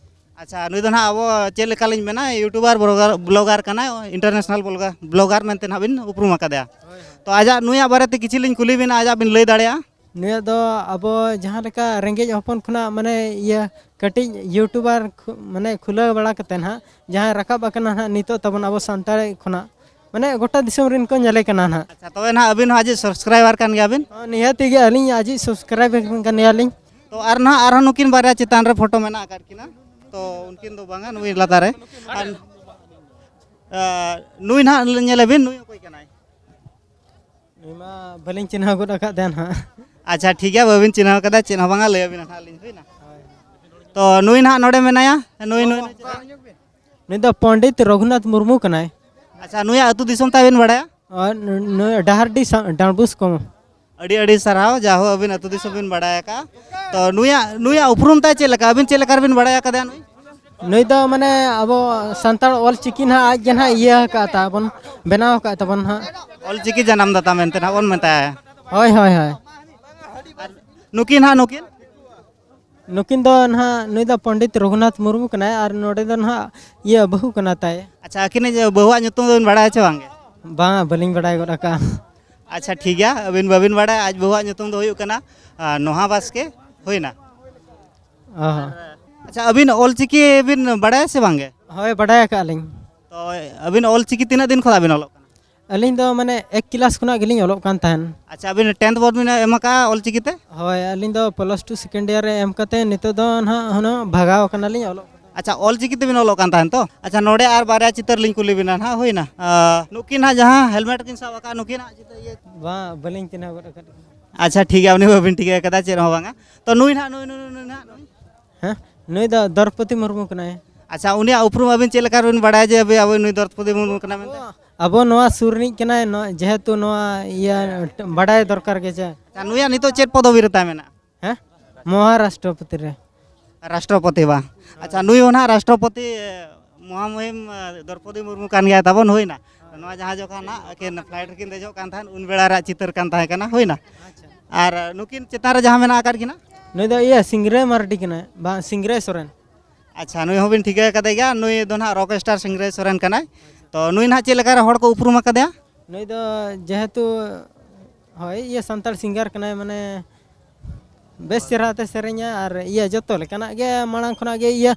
ᱟᱪᱪᱷᱟ, ᱱᱩᱭ ᱫᱚ ᱱᱟᱦᱟᱜ ᱟᱵᱚ ᱪᱮᱫ ᱞᱮᱠᱟ ᱞᱤᱧ ᱢᱮᱱᱟ, ᱭᱩᱴᱩᱵᱟᱨ, ᱵᱞᱚᱜᱟᱨ, ᱵᱞᱚᱜᱟᱨ ᱠᱟᱱᱟᱭ, ᱤᱱᱴᱟᱨᱱᱮᱥᱱᱟᱞ ᱵᱞᱚᱜᱟᱨ, ᱵᱞᱚᱜᱟᱨ ᱢᱮᱱᱛᱮ ᱱᱟᱦᱟᱜ ᱵᱤᱱ ᱩᱯᱨᱩᱢ ᱟᱠᱟᱫᱮᱭᱟ᱾ ᱦᱳᱭ, ᱦᱳᱭ᱾ ᱛᱚ ᱟᱡᱟᱜ ᱱᱩᱭᱟᱜ ᱵᱟᱨᱮᱛᱮ ᱠᱤᱪᱷᱤ ᱞᱤᱧ ᱠᱩᱞᱤ ᱵᱤᱱᱟ, ᱟᱡᱟᱜ ᱵᱤᱱ ᱞᱟᱹᱭ ᱫᱟᱲᱮᱭᱟᱜᱼᱟ? ᱱᱩᱭᱟᱜ ᱫᱚ ᱟᱵᱚ ᱡᱟᱦᱟᱸ ᱞᱮᱠᱟ ᱨᱮᱸᱜᱮᱡ ᱦᱚᱯᱚᱱ ᱠᱷᱚᱱᱟᱜ ᱢᱟᱱᱮ ᱤᱭᱟᱹ ᱠᱟᱹᱴᱤᱡ ᱭᱩᱴᱩᱵᱟᱨ ᱠᱷᱩ-, ᱢᱟᱱᱮ ᱠᱷᱩᱞᱟᱹᱣ ᱵᱟᱲᱟ ᱠᱟᱛᱮ ᱱᱟᱦᱟᱜ ᱡᱟᱦᱟᱸᱭ ᱨᱟᱠᱟᱵ ᱟᱠᱟᱱᱟ ᱱᱟᱦᱟᱜ ᱱᱤᱛᱚᱜ ᱛᱟᱵᱚᱱ ᱟᱵᱚ ᱥᱟᱱᱛᱟᱲ ᱠᱷᱚᱱᱟᱜ, ᱢᱟᱱᱮ ᱜᱚᱴᱟ ᱫᱤᱥᱚᱢ ᱨᱮᱱ ᱠᱚ ᱧᱮᱞᱮ ᱠᱟᱱᱟ ᱱᱟᱦᱟᱜ᱾ ᱟᱪᱪᱷᱟ, ᱛᱚᱵᱮ ᱱᱟᱦᱟᱜ ᱟᱹᱵᱤᱱ ᱦᱚᱸ ᱟᱡᱤᱡ ᱥᱟᱵᱥᱠᱨᱟᱭᱵᱟᱨ ᱠᱟᱱ ᱜᱮᱭᱟᱵᱤᱱ? ᱦᱚᱸ, ᱱᱤᱦᱟᱹᱛᱤ ᱜᱮ ᱟᱹᱞᱤᱧ ᱟᱡᱤᱡ ᱥᱟᱵᱥᱠᱨᱟᱭᱵᱟᱨ ᱠᱟᱱ ᱜᱮᱭᱟᱞᱤᱧ᱾ ᱛᱚ ᱟᱨ ᱱᱟᱦᱟᱜ ᱟᱨᱦᱚᱸ ᱱᱩᱠᱤᱱ ᱵᱟᱨᱭᱟ ᱪᱮᱛᱟᱱ ᱨᱮ ᱯᱷᱳᱴᱳ ᱢᱮᱱᱟᱜ ᱟᱠᱟᱫ ᱠᱤᱱᱟ, ᱛᱚ ᱩᱱᱠᱤᱱ ᱫᱚ ᱵᱟᱝᱟ, ᱱᱩᱭ ᱞᱟᱛᱟᱨ ᱨᱮ᱾ ᱟᱨ, ᱟ, ᱱᱩᱭ ᱱᱟᱦᱟᱜ ᱧᱮᱞᱮ ᱵᱤᱱ, ᱱᱩᱭ ᱚᱠᱚᱭ ᱠᱟᱱᱟᱭ? ᱱᱩᱭ ᱢᱟ ᱵᱟᱹᱞᱤᱧ ᱪᱤᱱᱦᱟᱹᱣ ᱜᱚᱫ ᱟᱠᱟᱫ ᱛᱟᱭᱟ ᱱᱟᱦᱟᱜ᱾ ᱟᱪᱪᱷᱟ, ᱴᱷᱤᱠ ᱜᱮᱭᱟ, ᱵᱟᱹᱵᱤᱱ ᱪᱤᱱᱦᱟᱹᱣ ᱠᱟᱫᱟ, ᱪᱮᱫ ᱦᱚᱸ ᱵᱟᱝᱟ, ᱞᱟᱹᱭ ᱟᱵᱤᱱᱟ ᱱᱟᱦᱟᱜ ᱞᱤᱧ, ᱦᱩᱭᱱᱟ? ᱛᱚ ᱱᱩᱭ ᱱᱟᱦᱟᱜ ᱱᱚᱰᱮ ᱢᱮᱱᱟᱭᱟ, ᱱᱩᱭ, ᱱᱩᱭ᱾ ᱱᱩᱭ ᱫᱚ ᱯᱚᱱᱰᱤᱛ ᱨᱚᱜᱷᱩᱱᱟᱛᱷ ᱢᱩᱨᱢᱩ ᱠᱟᱱᱟᱭ᱾ ᱟᱪᱪᱷᱟ, ᱱᱩᱭᱟᱜ ᱟᱹᱛᱩ ᱫᱤᱥᱚᱢ ᱛᱟᱭ ᱵᱤᱱ ᱵᱟᱲᱟᱭᱟ? ᱟᱨ ᱱᱩ-, ᱱᱩᱭ ᱰᱟᱦᱟᱨᱰᱤ ᱥᱟ-, ᱰᱟᱸᱰᱵᱩᱥ ᱠᱚ᱾ ᱟᱹᱰᱤ ᱟᱹᱰᱤ ᱥᱟᱨᱦᱟᱣ, ᱡᱟᱦᱳ ᱟᱹᱵᱤᱱ ᱟᱹᱛᱩ ᱫᱤᱥᱚᱢ ᱵᱤᱱ ᱵᱟᱲᱟᱭ ᱟᱠᱟᱫᱼᱟ᱾ ᱛᱚ ᱱᱩᱭᱟᱜ, ᱱᱩᱭᱟᱜ ᱩᱯᱨᱩᱢ ᱛᱟᱭ ᱪᱮᱫ ᱞᱮᱠᱟ? ᱟᱹᱵᱤᱱ ᱪᱮᱫ ᱞᱮᱠᱟ ᱨᱮᱵᱤᱱ ᱵᱟᱲᱟᱭ ᱟᱠᱟᱫᱮᱭᱟ ᱱᱩᱭ? ᱱᱩᱭ ᱫᱚ ᱢᱟᱱᱮ ᱟᱵᱚ ᱥᱟᱱᱛᱟᱲ ᱚᱞ ᱪᱤᱠᱤ ᱱᱟᱦᱟᱜ ᱟᱡ ᱜᱮ ᱱᱟᱦᱟᱜ ᱤᱭᱟᱹ ᱟᱠᱟᱫ ᱛᱟᱵᱚᱱ, ᱵᱮᱱᱟᱣ ᱟᱠᱟᱫ ᱛᱟᱵᱚᱱ ᱱᱟᱦᱟᱜ᱾ ᱚᱞ ᱪᱤᱠᱤ ᱡᱟᱱᱟᱢ ᱫᱟᱛᱟ ᱢᱮᱱᱛᱮ ᱱᱟᱦᱟᱜ ᱵᱚᱱ ᱢᱮᱛᱟᱭᱟ᱾ ᱦᱳᱭ, ᱦᱳᱭ, ᱦᱳᱭ᱾ ᱱᱩᱠᱤᱱ ᱦᱟᱸᱜ ᱱᱩᱠᱤᱱ? ᱱᱩᱠᱤᱱ ᱫᱚ ᱱᱟᱦᱟᱜ, ᱱᱩᱭ ᱫᱚ ᱯᱚᱱᱰᱤᱛ ᱨᱚᱜᱷᱩᱱᱟᱛᱷ ᱢᱩᱨᱢᱩ ᱠᱟᱱᱟᱭ ᱟᱨ ᱱᱚᱰᱮ ᱫᱚ ᱱᱟᱦᱟᱜ ᱤᱭᱟᱹ ᱵᱟᱹᱦᱩ ᱠᱟᱱᱟ ᱛᱟᱭ᱾ ᱟᱪᱪᱷᱟ, ᱟᱹᱠᱤᱱᱤᱡ ᱵᱟᱹᱦᱩᱣᱟᱜ ᱧᱩᱛᱩᱢ ᱫᱚᱵᱤᱱ ᱵᱟᱲᱟᱭᱟ ᱪᱮ ᱵᱟᱝ ᱜᱮ? ᱵᱟᱝ, ᱵᱟᱹᱞᱤᱧ ᱵᱟᱲᱟᱭ ᱜᱚᱫ ᱟᱠᱟᱫᱼᱟ᱾ ᱟᱪᱪᱷᱟ, ᱴᱷᱤᱠ ᱜᱮᱭᱟ, ᱟᱹᱵᱤᱱ ᱵᱟᱹᱵᱤᱱ ᱵᱟᱲᱟᱭᱟ, ᱟᱡ ᱵᱟᱹᱦᱩᱣᱟᱜ ᱧᱩᱛᱩᱢ ᱫᱚ ᱦᱩᱭᱩᱜ ᱠᱟᱱᱟ ᱟᱨ, ᱱᱚᱦᱟ ᱵᱟᱥᱠᱮ᱾ ᱦᱩᱭᱱᱟ᱾ ᱚ ᱦᱚᱸ᱾ ᱟᱪᱪᱷᱟ, ᱟᱹᱵᱤᱱ ᱚᱞ ᱪᱤᱠᱤ ᱵᱤᱱ ᱵᱟᱲᱟᱭᱟ ᱥᱮ ᱵᱟᱝ ᱜᱮ? ᱦᱳᱭ, ᱵᱟᱰᱟᱭ ᱟᱠᱟᱫ ᱞᱤᱧ᱾ ᱛᱚ, ᱟᱹᱵᱤᱱ ᱚᱞ ᱪᱤᱠᱤ ᱛᱤᱱᱟᱹᱜ ᱫᱤᱱ ᱠᱷᱚᱱᱟᱜ ᱵᱤᱱ ᱚᱞᱚᱜ ᱠᱟᱱᱟ? ᱟᱹᱞᱤᱧ ᱫᱚ ᱢᱟᱱᱮ ᱮᱠ ᱠᱞᱟᱥ ᱠᱷᱚᱱᱟᱜ ᱜᱮᱞᱤᱧ ᱚᱞᱚᱜ ᱠᱟᱱ ᱛᱟᱦᱮᱱ᱾ ᱟᱪᱪᱷᱟ, ᱟᱹᱵᱤᱱ ᱴᱮᱱᱛᱷ ᱵᱳᱨᱰ ᱵᱤᱱ ᱮᱢ ᱟᱠᱟᱫᱼᱟ ᱚᱞ ᱪᱤᱠᱤ ᱛᱮ? ᱦᱳᱭ, ᱟᱹᱞᱤᱧ ᱫᱚ ᱯᱞᱟᱥ ᱴᱩ ᱥᱮᱠᱮᱱᱰ ᱤᱭᱟᱨ ᱨᱮ ᱮᱢ ᱠᱟᱛᱮ ᱱᱤᱛᱚᱜ ᱫᱚ ᱱᱟᱦᱟᱜ ᱦᱩᱱᱟᱹᱝ ᱵᱷᱟᱜᱟᱣ ᱠᱟᱱᱟᱞᱤᱧ ᱚᱞᱚᱜ᱾ ᱟᱪᱪᱷᱟ, ᱚᱞ ᱪᱤᱠᱤ ᱛᱮᱵᱤᱱ ᱚᱞᱚᱜ ᱠᱟᱱ ᱛᱟᱦᱮᱱ ᱛᱚ? ᱟᱪᱪᱷᱟ, ᱱᱚᱰᱮ ᱟᱨ ᱵᱟᱨᱭᱟ ᱪᱤᱛᱟᱹᱨ ᱞᱤᱧ ᱠᱩᱞᱤ ᱵᱤᱱᱟ ᱱᱟᱦᱟᱜ, ᱦᱩᱭᱱᱟ? ᱟᱸ, ᱱᱩᱠᱤᱱ ᱦᱟᱸᱜ ᱡᱟᱦᱟᱸ ᱦᱮᱞᱢᱮᱴ ᱠᱤᱱ ᱥᱟᱵ ᱟᱠᱟᱫ, ᱱᱩᱠᱤᱱᱟᱜ ᱪᱤᱛᱟᱹᱨ ᱤᱭᱟᱹ? ᱵᱟᱝ, ᱵᱟᱹᱞᱤᱧ ᱪᱤᱱᱦᱟᱹᱣ ᱜᱚᱫ ᱟᱠᱟᱫ ᱠᱤᱱᱟ᱾ ᱟᱪᱪᱷᱟ, ᱴᱷᱤᱠ ᱜᱮᱭᱟ, ᱩᱱᱤ ᱵᱟᱹᱵᱤᱱ ᱴᱷᱤᱠᱟᱹ ᱠᱟᱫᱟ, ᱪᱮᱫ ᱦᱚᱸ ᱵᱟᱝᱟ᱾ ᱛᱚ, ᱱᱩᱭ ᱱᱟᱦᱟᱜ, ᱱᱩᱭ, ᱱᱩᱭ, ᱱᱩᱭ, ᱱᱩᱭ ᱱᱟᱦᱟᱜ, ᱱᱩᱭ? ᱦᱮᱸ, ᱱᱩᱭ ᱫᱚ ᱫᱨᱚᱯᱚᱫᱤ ᱢᱩᱨᱢᱩ ᱠᱟᱱᱟᱭ᱾ ᱟᱪᱪᱷᱟ, ᱩᱱᱤᱭᱟᱜ ᱩᱯᱨᱩᱢ ᱟᱹᱵᱤᱱ ᱪᱮᱫ ᱞᱮᱠᱟ ᱵᱤᱱ ᱵᱟᱲᱟᱭᱟ ᱡᱮ ᱟᱵᱚ, ᱟᱵᱚ ᱱᱩᱭ ᱫᱨᱚᱯᱚᱫᱤ ᱢᱩᱨᱢᱩ ᱠᱟᱱᱟ ᱢᱮᱱᱛᱮ? ᱟᱵᱚ ᱱᱚᱣᱟ ᱥᱩᱨ ᱨᱤᱱᱤᱡ ᱠᱟᱱᱟᱭ, ᱱᱚᱣᱟ, ᱡᱮᱦᱮᱛᱩ ᱱᱚᱣᱟ ᱤᱭᱟᱹ ᱵᱟᱰᱟᱭ ᱫᱚᱨᱠᱟᱨ ᱜᱮ ᱪᱮ᱾ ᱟᱪᱪᱷᱟ, ᱱᱩᱭᱟᱜ ᱱᱤᱛᱚᱜ ᱪᱮᱫ ᱯᱚᱫᱚᱵᱤ ᱨᱮ ᱛᱟᱭ ᱢᱮᱱᱟᱜᱼᱟ? ᱦᱮᱸ, ᱢᱚᱦᱟᱨᱟᱥᱴᱨᱚᱯᱚᱛᱤ ᱨᱮ᱾ ᱨᱟᱥᱴᱨᱚᱯᱚᱛᱤ ᱵᱟᱝ? ᱟᱪᱪᱷᱟ, ᱱᱩᱭ ᱦᱚᱸ ᱱᱟᱦᱟᱜ ᱨᱟᱥᱴᱨᱚᱯᱚᱛᱤ ᱢᱚᱦᱟᱢᱩᱦᱤᱢ ᱫᱨᱚᱯᱚᱫᱤ ᱢᱩᱨᱢᱩ ᱠᱟᱱ ᱜᱮᱭᱟᱭ ᱛᱟᱵᱚᱱ, ᱦᱩᱭᱱᱟ᱾ ᱱᱚᱣᱟ ᱡᱟᱦᱟᱸ ᱡᱚᱠᱷᱚᱱ ᱱᱟᱜ ᱟᱹᱠᱤᱱ ᱯᱷᱞᱟᱭᱤᱴ ᱨᱮᱠᱤᱱ ᱫᱮᱡᱚᱜ ᱠᱟᱱ ᱛᱟᱦᱮᱸᱫ, ᱩᱱ ᱵᱮᱲᱟ ᱨᱮᱭᱟᱜ ᱪᱤᱛᱟᱹᱨ ᱠᱟᱱ ᱛᱟᱦᱮᱸ ᱠᱟᱱᱟ, ᱦᱩᱭᱱᱟ᱾ ᱟᱨ ᱱᱩᱠᱤᱱ ᱪᱮᱛᱟᱱ ᱨᱮ ᱡᱟᱦᱟᱸ ᱢᱮᱱᱟᱜ ᱟᱠᱟᱫ ᱠᱤᱱᱟ? ᱱᱩᱭ ᱫᱚ ᱤᱭᱟᱹ ᱥᱤᱝᱨᱟᱹᱭ ᱢᱟᱨᱰᱤ ᱠᱟᱱᱟᱭ, ᱵᱟᱝ, ᱥᱤᱝᱨᱟᱹᱭ ᱥᱚᱨᱮᱱ᱾ ᱟᱪᱪᱷᱟ, ᱱᱩᱭ ᱦᱚᱸᱵᱤᱱ ᱴᱷᱤᱠᱟᱹ ᱠᱟᱫᱮ ᱜᱮᱭᱟ, ᱱᱩᱭ ᱫᱚ ᱱᱟᱦᱟᱜ ᱨᱚᱠ ᱥᱴᱟᱨ ᱥᱤᱝᱨᱟᱹᱭ ᱥᱚᱨᱮᱱ ᱠᱟᱱᱟᱭ᱾ ᱛᱚ, ᱱᱩᱭ ᱱᱟᱦᱟᱜ ᱪᱮᱫ ᱞᱮᱠᱟ ᱨᱮ ᱦᱚᱲ ᱠᱚ ᱩᱯᱨᱩᱢ ᱟᱠᱟᱫᱮᱭᱟ? ᱱᱩᱭ ᱫᱚ ᱡᱮᱦᱮᱛᱩ, ᱦᱳᱭ, ᱤᱭᱟᱹ ᱥᱟᱱᱛᱟᱲ ᱥᱤᱝᱜᱟᱨ ᱠᱟᱱᱟᱭ, ᱢᱟᱱᱮ ᱵᱮᱥ ᱪᱮᱦᱨᱟ ᱛᱮ ᱥᱮᱨᱮᱧᱟ ᱟᱨ ᱤᱭᱟᱹ ᱡᱚᱛᱚ ᱞᱮᱠᱟᱱᱟᱜ ᱜᱮ ᱢᱟᱲᱟᱝ ᱠᱷᱚᱱᱟᱜ ᱜᱮ ᱤᱭᱟᱹ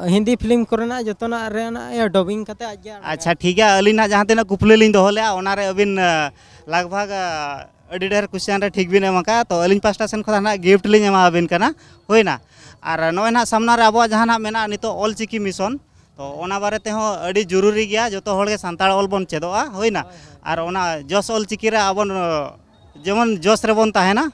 ᱦᱤᱱᱫᱤ ᱯᱷᱤᱞᱢ ᱠᱚᱨᱮᱱᱟᱜ ᱡᱚᱛᱚᱱᱟᱜ ᱨᱮᱱᱟᱜ ᱤᱭᱟᱹ ᱰᱚᱵᱤᱝ ᱠᱟᱛᱮ ᱟᱡ ᱜᱮ ᱟᱲᱟᱜᱟ᱾ ᱟᱪᱪᱷᱟ, ᱴᱷᱤᱠ ᱜᱮᱭᱟ, ᱟᱹᱞᱤᱧ ᱱᱟᱦᱟᱜ ᱡᱟᱦᱟᱸ ᱛᱤᱱᱟᱹᱜ ᱠᱩᱠᱞᱤ ᱞᱤᱧ ᱫᱚᱦᱚ ᱞᱮᱜᱼᱟ, ᱚᱱᱟᱨᱮ ᱟᱹᱵᱤᱱ, ᱟ, ᱞᱟᱜᱽ ᱵᱷᱟᱜᱽ, ᱟ, ᱟᱹᱰᱤ ᱰᱷᱮᱨ ᱠᱩᱥᱪᱟᱱ ᱨᱮ ᱴᱷᱤᱠ ᱵᱤᱱ ᱮᱢ ᱟᱠᱟᱫᱼᱟ᱾ ᱛᱚ, ᱟᱹᱞᱤᱧ ᱯᱟᱥᱴᱟ ᱥᱮᱱ ᱠᱷᱚᱱᱟᱜ ᱱᱟᱦᱟᱜ ᱜᱤᱯᱷᱴ ᱞᱤᱧ ᱮᱢᱟ ᱟᱹᱵᱤᱱ ᱠᱟᱱᱟ, ᱦᱩᱭᱱᱟ᱾ ᱟᱨ ᱱᱚᱜᱼᱚᱭ ᱱᱟᱦᱟᱜ ᱥᱟᱢᱱᱟ ᱨᱮ ᱟᱵᱚᱣᱟᱜ ᱡᱟᱦᱟᱸ ᱱᱟᱦᱟᱜ ᱢᱮᱱᱟᱜᱼᱟ ᱱᱤᱛᱚᱜ ᱚᱞ ᱪᱤᱠᱤ ᱢᱤᱥᱚᱱ, ᱛᱚ, ᱚᱱᱟ ᱵᱟᱨᱮ ᱛᱮᱦᱚᱸ ᱟᱹᱰᱤ ᱡᱚᱨᱩᱨᱤ ᱜᱮᱭᱟ, ᱡᱚᱛᱚ ᱦᱚᱲ ᱜᱮ ᱥᱟᱱᱛᱟᱲ ᱚᱞ ᱵᱚᱱ ᱪᱮᱫᱚᱜᱼᱟ, ᱦᱩᱭᱱᱟ᱾ ᱟᱨ ᱚᱱᱟ ᱡᱚᱥ ᱚᱞ ᱪᱤᱠᱤ ᱨᱮ ᱟᱵᱚ ᱡᱮᱢᱚᱱ ᱡᱚᱥ ᱨᱮᱵᱚᱱ ᱛᱟᱦᱮᱱᱟ᱾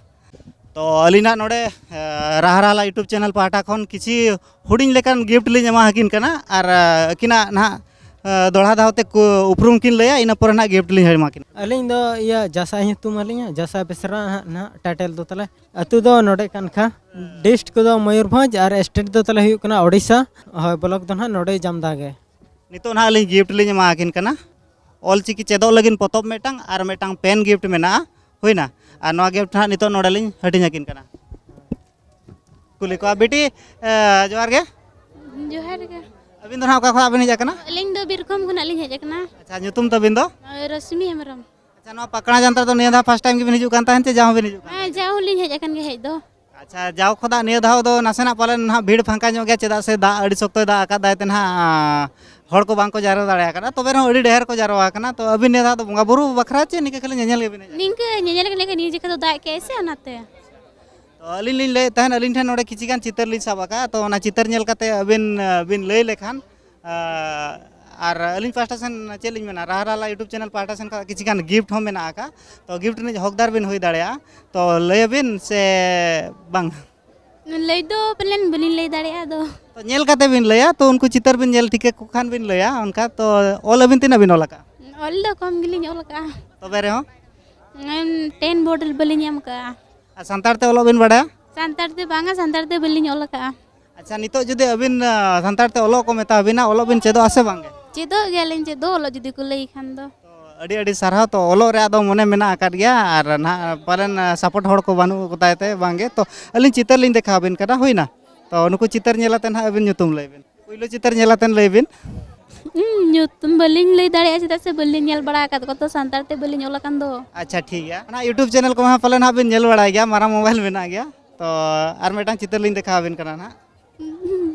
ᱛᱚ, ᱟᱹᱞᱤᱧ ᱱᱟᱦᱟᱜ ᱱᱚᱰᱮ, ᱮ, ᱨᱟᱦᱟ ᱨᱟᱦᱟᱞᱟ YouTube ᱪᱮᱱᱮᱞ ᱯᱟᱦᱴᱟ ᱠᱷᱚᱱ ᱠᱤᱪᱷᱤ ᱦᱩᱰᱤᱧ ᱞᱮᱠᱟᱱ ᱜᱤᱯᱷᱴ ᱞᱤᱧ ᱮᱢᱟ ᱟᱹᱠᱤᱱ ᱠᱟᱱᱟ᱾ ᱟᱨ, ᱮ, ᱟᱹᱠᱤᱱᱟᱜ ᱱᱟᱦᱟᱜ, ᱫᱚᱦᱲᱟ ᱫᱷᱟᱣ ᱛᱮ ᱠᱚ ᱩᱯᱨᱩᱢ ᱠᱤᱱ ᱞᱟᱹᱭᱟ, ᱤᱱᱟᱹ ᱯᱚᱨᱮ ᱱᱟᱦᱟᱜ ᱜᱤᱯᱷᱴ ᱞᱤᱧ ᱮᱢᱟ ᱠᱤᱱᱟ᱾ ᱟᱹᱞᱤᱧ ᱫᱚ ᱤᱭᱟᱹ ᱡᱟᱥᱟ ᱧᱩᱛᱩᱢ ᱟᱹᱞᱤᱧᱟ, ᱡᱟᱥᱟ ᱵᱮᱥᱨᱟ ᱦᱟᱸᱜ ᱱᱟᱦᱟᱜ ᱴᱟᱭᱴᱮᱞ ᱫᱚ ᱛᱟᱞᱮ᱾ ᱟᱹᱛᱩ ᱫᱚ ᱱᱚᱰᱮ ᱠᱟᱱ ᱠᱷᱟ, ᱰᱤᱥᱴ ᱠᱚᱫᱚ ᱢᱚᱭᱩᱨᱵᱷᱚᱸᱡᱽ ᱟᱨ ᱥᱴᱮᱴ ᱫᱚ ᱛᱟᱞᱮ ᱦᱩᱭᱩᱜ ᱠᱟᱱᱟ ᱳᱰᱤᱥᱟ᱾ ᱦᱳᱭ, ᱵᱞᱚᱠ ᱫᱚ ᱱᱟᱦᱟᱜ ᱱᱚᱰᱮ ᱡᱟᱢᱫᱟ ᱜᱮ᱾ ᱱᱤᱛᱚᱜ ᱱᱟᱦᱟᱜ ᱟᱹᱞᱤᱧ ᱜᱤᱯᱷᱴ ᱞᱤᱧ ᱮᱢᱟ ᱟᱹᱠᱤᱱ ᱠᱟᱱᱟ᱾ ᱚᱞ ᱪᱤᱠᱤ ᱪᱮᱫᱚᱜ ᱞᱟᱹᱜᱤᱫ ᱯᱚᱛᱚᱵ ᱢᱤᱫᱴᱟᱝ ᱟᱨ ᱢᱤᱫᱴᱟᱝ ᱯᱮᱱ ᱜᱤᱯᱷᱴ ᱢᱮᱱᱟᱜᱼᱟ, ᱦᱩᱭᱱᱟ᱾ ᱟᱨ ᱱᱚᱣᱟ ᱜᱤᱯᱷᱴ ᱱᱟᱦᱟᱜ ᱱᱤᱛᱚᱜ ᱱᱚᱰᱮ ᱞᱤᱧ ᱦᱟᱹᱴᱤᱧ ᱟᱹᱠᱤᱱ ᱠᱟᱱᱟ᱾ ᱠᱩᱞᱤ ᱠᱚᱣᱟ ᱵᱤᱴᱤ, ᱮ, ᱡᱚᱦᱟᱨ ᱜᱮ᱾ ᱡᱚᱦᱟᱨ ᱜᱮ᱾ ᱟᱹᱵᱤᱱ ᱫᱚ ᱱᱟᱦᱟᱜ ᱚᱠᱟ ᱠᱷᱚᱱᱟᱜ ᱵᱤᱱ ᱦᱮᱡ ᱟᱠᱟᱱᱟ? ᱟᱹᱞᱤᱧ ᱫᱚ ᱵᱤᱨᱠᱷᱚᱢ ᱠᱷᱚᱱᱟᱜ ᱞᱤᱧ ᱦᱮᱡ ᱟᱠᱟᱱᱟ᱾ ᱟᱪᱪᱷᱟ, ᱧᱩᱛᱩᱢ ᱛᱟᱹᱵᱤᱱ ᱫᱚ? ᱨᱚᱥᱢᱤ ᱦᱮᱢᱵᱨᱚᱢ᱾ ᱟᱪᱪᱷᱟ, ᱱᱚᱣᱟ ᱯᱟᱠᱲᱟ ᱡᱟᱱᱛᱟ ᱫᱚ ᱱᱤᱭᱟᱹ ᱫᱷᱟᱣ ᱯᱷᱟᱥᱴ ᱴᱟᱭᱤᱢ ᱜᱮᱵᱤᱱ ᱦᱤᱡᱩᱜ ᱠᱟᱱ ᱛᱟᱦᱮᱸᱫ ᱪᱮ ᱡᱟᱣ ᱦᱚᱸᱵᱤᱱ ᱦᱤᱡᱩᱜ ᱠᱟᱱ ᱦᱮᱸ, ᱛᱟᱦᱮᱸᱫ? ᱡᱟᱣ ᱦᱚᱸᱞᱤᱧ ᱦᱮᱡ ᱟᱠᱟᱱ ᱜᱮ ᱦᱮᱡ ᱫᱚ᱾ ᱟᱪᱪᱷᱟ, ᱡᱟᱣ ᱠᱷᱚᱱᱟᱜ ᱱᱤᱭᱟᱹ ᱫᱷᱟᱣ ᱫᱚ ᱱᱟᱥᱮᱱᱟᱜ ᱯᱟᱞᱮᱱ ᱱᱟᱦᱟᱜ ᱵᱷᱤᱲ ᱯᱷᱟᱸᱠᱟ ᱧᱚᱜ ᱜᱮᱭᱟ, ᱪᱮᱫᱟᱜ ᱥᱮ ᱫᱟᱜ ᱟᱹᱰᱤ ᱥᱚᱠᱛᱚᱭ ᱫᱟᱜ ᱟᱠᱟᱫ ᱫᱟᱭ ᱛᱮ ᱱᱟᱦᱟᱜ, ᱟᱸ, ᱦᱚᱲ ᱠᱚ ᱵᱟᱝ ᱠᱚ ᱡᱟᱨᱣᱟ ᱫᱟᱲᱮ ᱟᱠᱟᱫᱟ᱾ ᱛᱚᱵᱮ ᱨᱮᱦᱚᱸ ᱟᱹᱰᱤ ᱰᱷᱮᱨ ᱠᱚ ᱡᱟᱨᱣᱟ ᱟᱠᱟᱱᱟ᱾ ᱛᱚ ᱟᱹᱵᱤᱱ ᱱᱤᱭᱟᱹ ᱫᱷᱟᱣ ᱫᱚ ᱵᱚᱸᱜᱟ ᱵᱩᱨᱩ ᱵᱟᱠᱷᱨᱟ ᱪᱮ ᱱᱤᱝᱠᱟᱹ ᱠᱷᱟᱹᱞᱤ ᱧᱮᱧᱮᱞ ᱜᱮᱵᱤᱱ ᱦᱮᱡ ᱟᱠᱟᱱᱟ? ᱱᱤᱝᱠᱟᱹ ᱧᱮᱧᱮᱞ ᱜᱮ ᱱᱤᱭᱟᱹ ᱡᱚᱠᱷᱟ ᱫᱚ ᱫᱟᱜ ᱠᱮᱜᱼᱟᱭ ᱥᱮ ᱚᱱᱟᱛᱮ᱾ ᱛᱚ ᱟᱹᱞᱤᱧ ᱞᱤᱧ ᱞᱟᱹᱭᱮᱫ ᱛᱟᱦᱮᱱ, ᱟᱹᱞᱤᱧ ᱴᱷᱮᱱ ᱱᱚᱰᱮ ᱠᱤᱪᱷᱤ ᱜᱟᱱ ᱪᱤᱛᱟᱹᱨ ᱞᱤᱧ ᱥᱟᱵ ᱟᱠᱟᱫᱼᱟ᱾ ᱛᱚ ᱚᱱᱟ ᱪᱤᱛᱟᱹᱨ ᱧᱮᱞ ᱠᱟᱛᱮ ᱟᱹᱵᱤᱱ, ᱟᱸ, ᱵᱤᱱ ᱞᱟᱹᱭ ᱞᱮᱠᱷᱟᱱ, ᱟᱸ, ᱟᱨ ᱟᱹᱞᱤᱧ ᱯᱟᱦᱴᱟ ᱥᱮᱱ ᱪᱮᱫ ᱞᱤᱧ ᱢᱮᱱᱟ, ᱨᱟᱦᱟ ᱨᱟᱦᱟ YouTube ᱪᱮᱱᱮᱞ ᱯᱟᱦᱴᱟ ᱥᱮᱱ ᱠᱷᱚᱱ ᱠᱤᱪᱷᱤ ᱜᱟᱱ ᱜᱤᱯᱷᱴ ᱦᱚᱸ ᱢᱮᱱᱟᱜ ᱟᱠᱟᱫ᱾ ᱛᱚ ᱜᱤᱯᱷᱴ ᱨᱤᱱᱤᱡ ᱦᱚᱠᱫᱟᱨ ᱵᱤᱱ ᱦᱩᱭ ᱫᱟᱲᱮᱭᱟᱜᱼᱟ᱾ ᱛᱚ ᱞᱟᱹᱭᱟᱵᱤᱱ ᱥᱮ ᱵᱟᱝ? ᱞᱟᱹᱭ ᱫᱚ ᱯᱟᱞᱮᱱ ᱵᱟᱹᱞᱤᱧ ᱞᱟᱹᱭ ᱫᱟᱲᱮᱭᱟᱜᱼᱟ ᱟᱫᱚ᱾ ᱛᱚ ᱧᱮᱞ ᱠᱟᱛᱮ ᱵᱤᱱ ᱞᱟᱹᱭᱟ, ᱛᱚ ᱩᱱᱠᱩ ᱪᱤᱛᱟᱹᱨ ᱵᱤᱱ ᱧᱮᱞ ᱴᱷᱤᱠᱟᱹ ᱠᱚ ᱠᱷᱟᱱ ᱵᱤᱱ ᱞᱟᱹᱭᱟ ᱚᱱᱠᱟ᱾ ᱛᱚ ᱚᱞ ᱟᱹᱵᱤᱱ ᱛᱤᱱᱟᱹᱜ ᱵᱤᱱ ᱚᱞ ᱟᱠᱟᱫᱼᱟ? ᱚᱞ ᱫᱚ ᱠᱚᱢ ᱜᱮᱞᱤᱧ ᱚᱞ ᱟᱠᱟᱫᱼᱟ᱾ ᱛᱚᱵᱮ ᱨᱮᱦᱚᱸ? ᱮᱢ, ᱴᱮᱱ ᱵᱳᱨᱰ ᱵᱟᱹᱞᱤᱧ ᱮᱢ ᱟᱠᱟᱫᱼᱟ᱾ ᱟᱨ ᱥᱟᱱᱛᱟᱲ ᱛᱮ ᱚᱞᱚᱜ ᱵᱤᱱ ᱵᱟᱲᱟᱭᱟ? ᱥᱟᱱᱛᱟᱲ ᱛᱮ ᱵᱟᱝᱟ, ᱥᱟᱱᱛᱟᱲ ᱛᱮ ᱵᱟᱹᱞᱤᱧ ᱚᱞ ᱟᱠᱟᱫᱼᱟ᱾ ᱟᱪᱪᱷᱟ, ᱱᱤᱛᱚᱜ ᱡᱩᱫᱤ ᱟᱹᱵᱤᱱ, ᱟ, ᱥᱟᱱᱛᱟᱲ ᱛᱮ ᱚᱞᱚᱜ ᱠᱚ ᱢᱮᱛᱟ ᱵᱤᱱᱟ, ᱚᱞᱚᱜ ᱵᱤᱱ ᱪᱮᱫᱚᱜᱼᱟ ᱥᱮ ᱵᱟᱝ ᱜᱮ? ᱪᱮᱫᱚᱜ ᱜᱮᱭᱟᱞᱤᱧ, ᱪᱮᱫ ᱫᱚ ᱚᱞᱚᱜ ᱡᱩᱫᱤ ᱠᱚ ᱞᱟᱹᱭ ᱠᱷᱟᱱ ᱫᱚ᱾ ᱛᱚ, ᱟᱹᱰᱤ ᱟᱹᱰᱤ ᱥᱟᱨᱦᱟᱣ᱾ ᱛᱚ ᱚᱞᱚᱜ ᱨᱮᱭᱟᱜ ᱫᱚ ᱢᱚᱱᱮ ᱢᱮᱱᱟᱜ ᱟᱠᱟᱫ ᱜᱮᱭᱟ, ᱟᱨ ᱱᱟᱦᱟᱜ ᱯᱟᱞᱮᱱ, ᱟ, ᱥᱟᱯᱳᱨᱴ ᱦᱚᱲ ᱠᱚ ᱵᱟᱹᱱᱩᱜ ᱠᱚ ᱛᱟᱭ ᱛᱮ ᱵᱟᱝ ᱜᱮ᱾ ᱛᱚ ᱟᱹᱞᱤᱧ ᱪᱤᱛᱟᱹᱨ ᱞᱤᱧ ᱫᱮᱠᱷᱟᱣ ᱟᱹᱵᱤᱱ ᱠᱟᱱᱟ, ᱦᱩᱭᱱᱟ? ᱛᱚ ᱱᱩᱠᱩ ᱪᱤᱛᱟᱹᱨ ᱧᱮᱞ ᱟᱛᱮ ᱱᱟᱦᱟᱜ ᱟᱹᱵᱤᱱ ᱧᱩᱛᱩᱢ ᱞᱟᱹᱭ ᱵᱤᱱ᱾ ᱯᱩᱭᱞᱩ ᱪᱤᱛᱟᱹᱨ ᱧᱮᱞ ᱟᱛᱮᱱ ᱞᱟᱹᱭ ᱵᱤᱱ᱾ ᱦᱩᱸ, ᱧᱩᱛᱩᱢ ᱵᱟᱹᱞᱤᱧ ᱞᱟᱹᱭ ᱫᱟᱲᱮᱭᱟᱜᱼᱟ, ᱪᱮᱫᱟᱜ ᱥᱮ ᱵᱟᱹᱞᱤᱧ ᱧᱮᱞ ᱵᱟᱲᱟ ᱟᱠᱟᱫ ᱠᱚᱣᱟ ᱛᱚ, ᱥᱟᱱᱛᱟᱲ ᱛᱮ ᱵᱟᱹᱞᱤᱧ ᱚᱞ ᱟᱠᱟᱱ ᱫᱚ᱾ ᱟᱪᱪᱷᱟ, ᱴᱷᱤᱠ ᱜᱮᱭᱟ᱾ ᱚᱱᱟ YouTube ᱪᱮᱱᱮᱞ ᱠᱚᱢᱟ ᱯᱟᱞᱮ ᱱᱟᱦᱟᱜ ᱵᱤᱱ ᱧᱮᱞ ᱵᱟᱲᱟᱭ ᱜᱮᱭᱟ, ᱢᱟᱨᱟᱝ ᱢᱳᱵᱟᱭᱤᱞ ᱢᱮᱱᱟᱜ ᱜᱮᱭᱟ᱾ ᱛᱚ ᱟᱨ ᱢᱤᱫᱴᱟᱝ ᱪᱤᱛᱟᱹᱨ ᱞᱤᱧ ᱫᱮᱠᱷᱟᱣ ᱟᱵᱤᱱ ᱠᱟᱱᱟ ᱱᱟᱦᱟᱜ᱾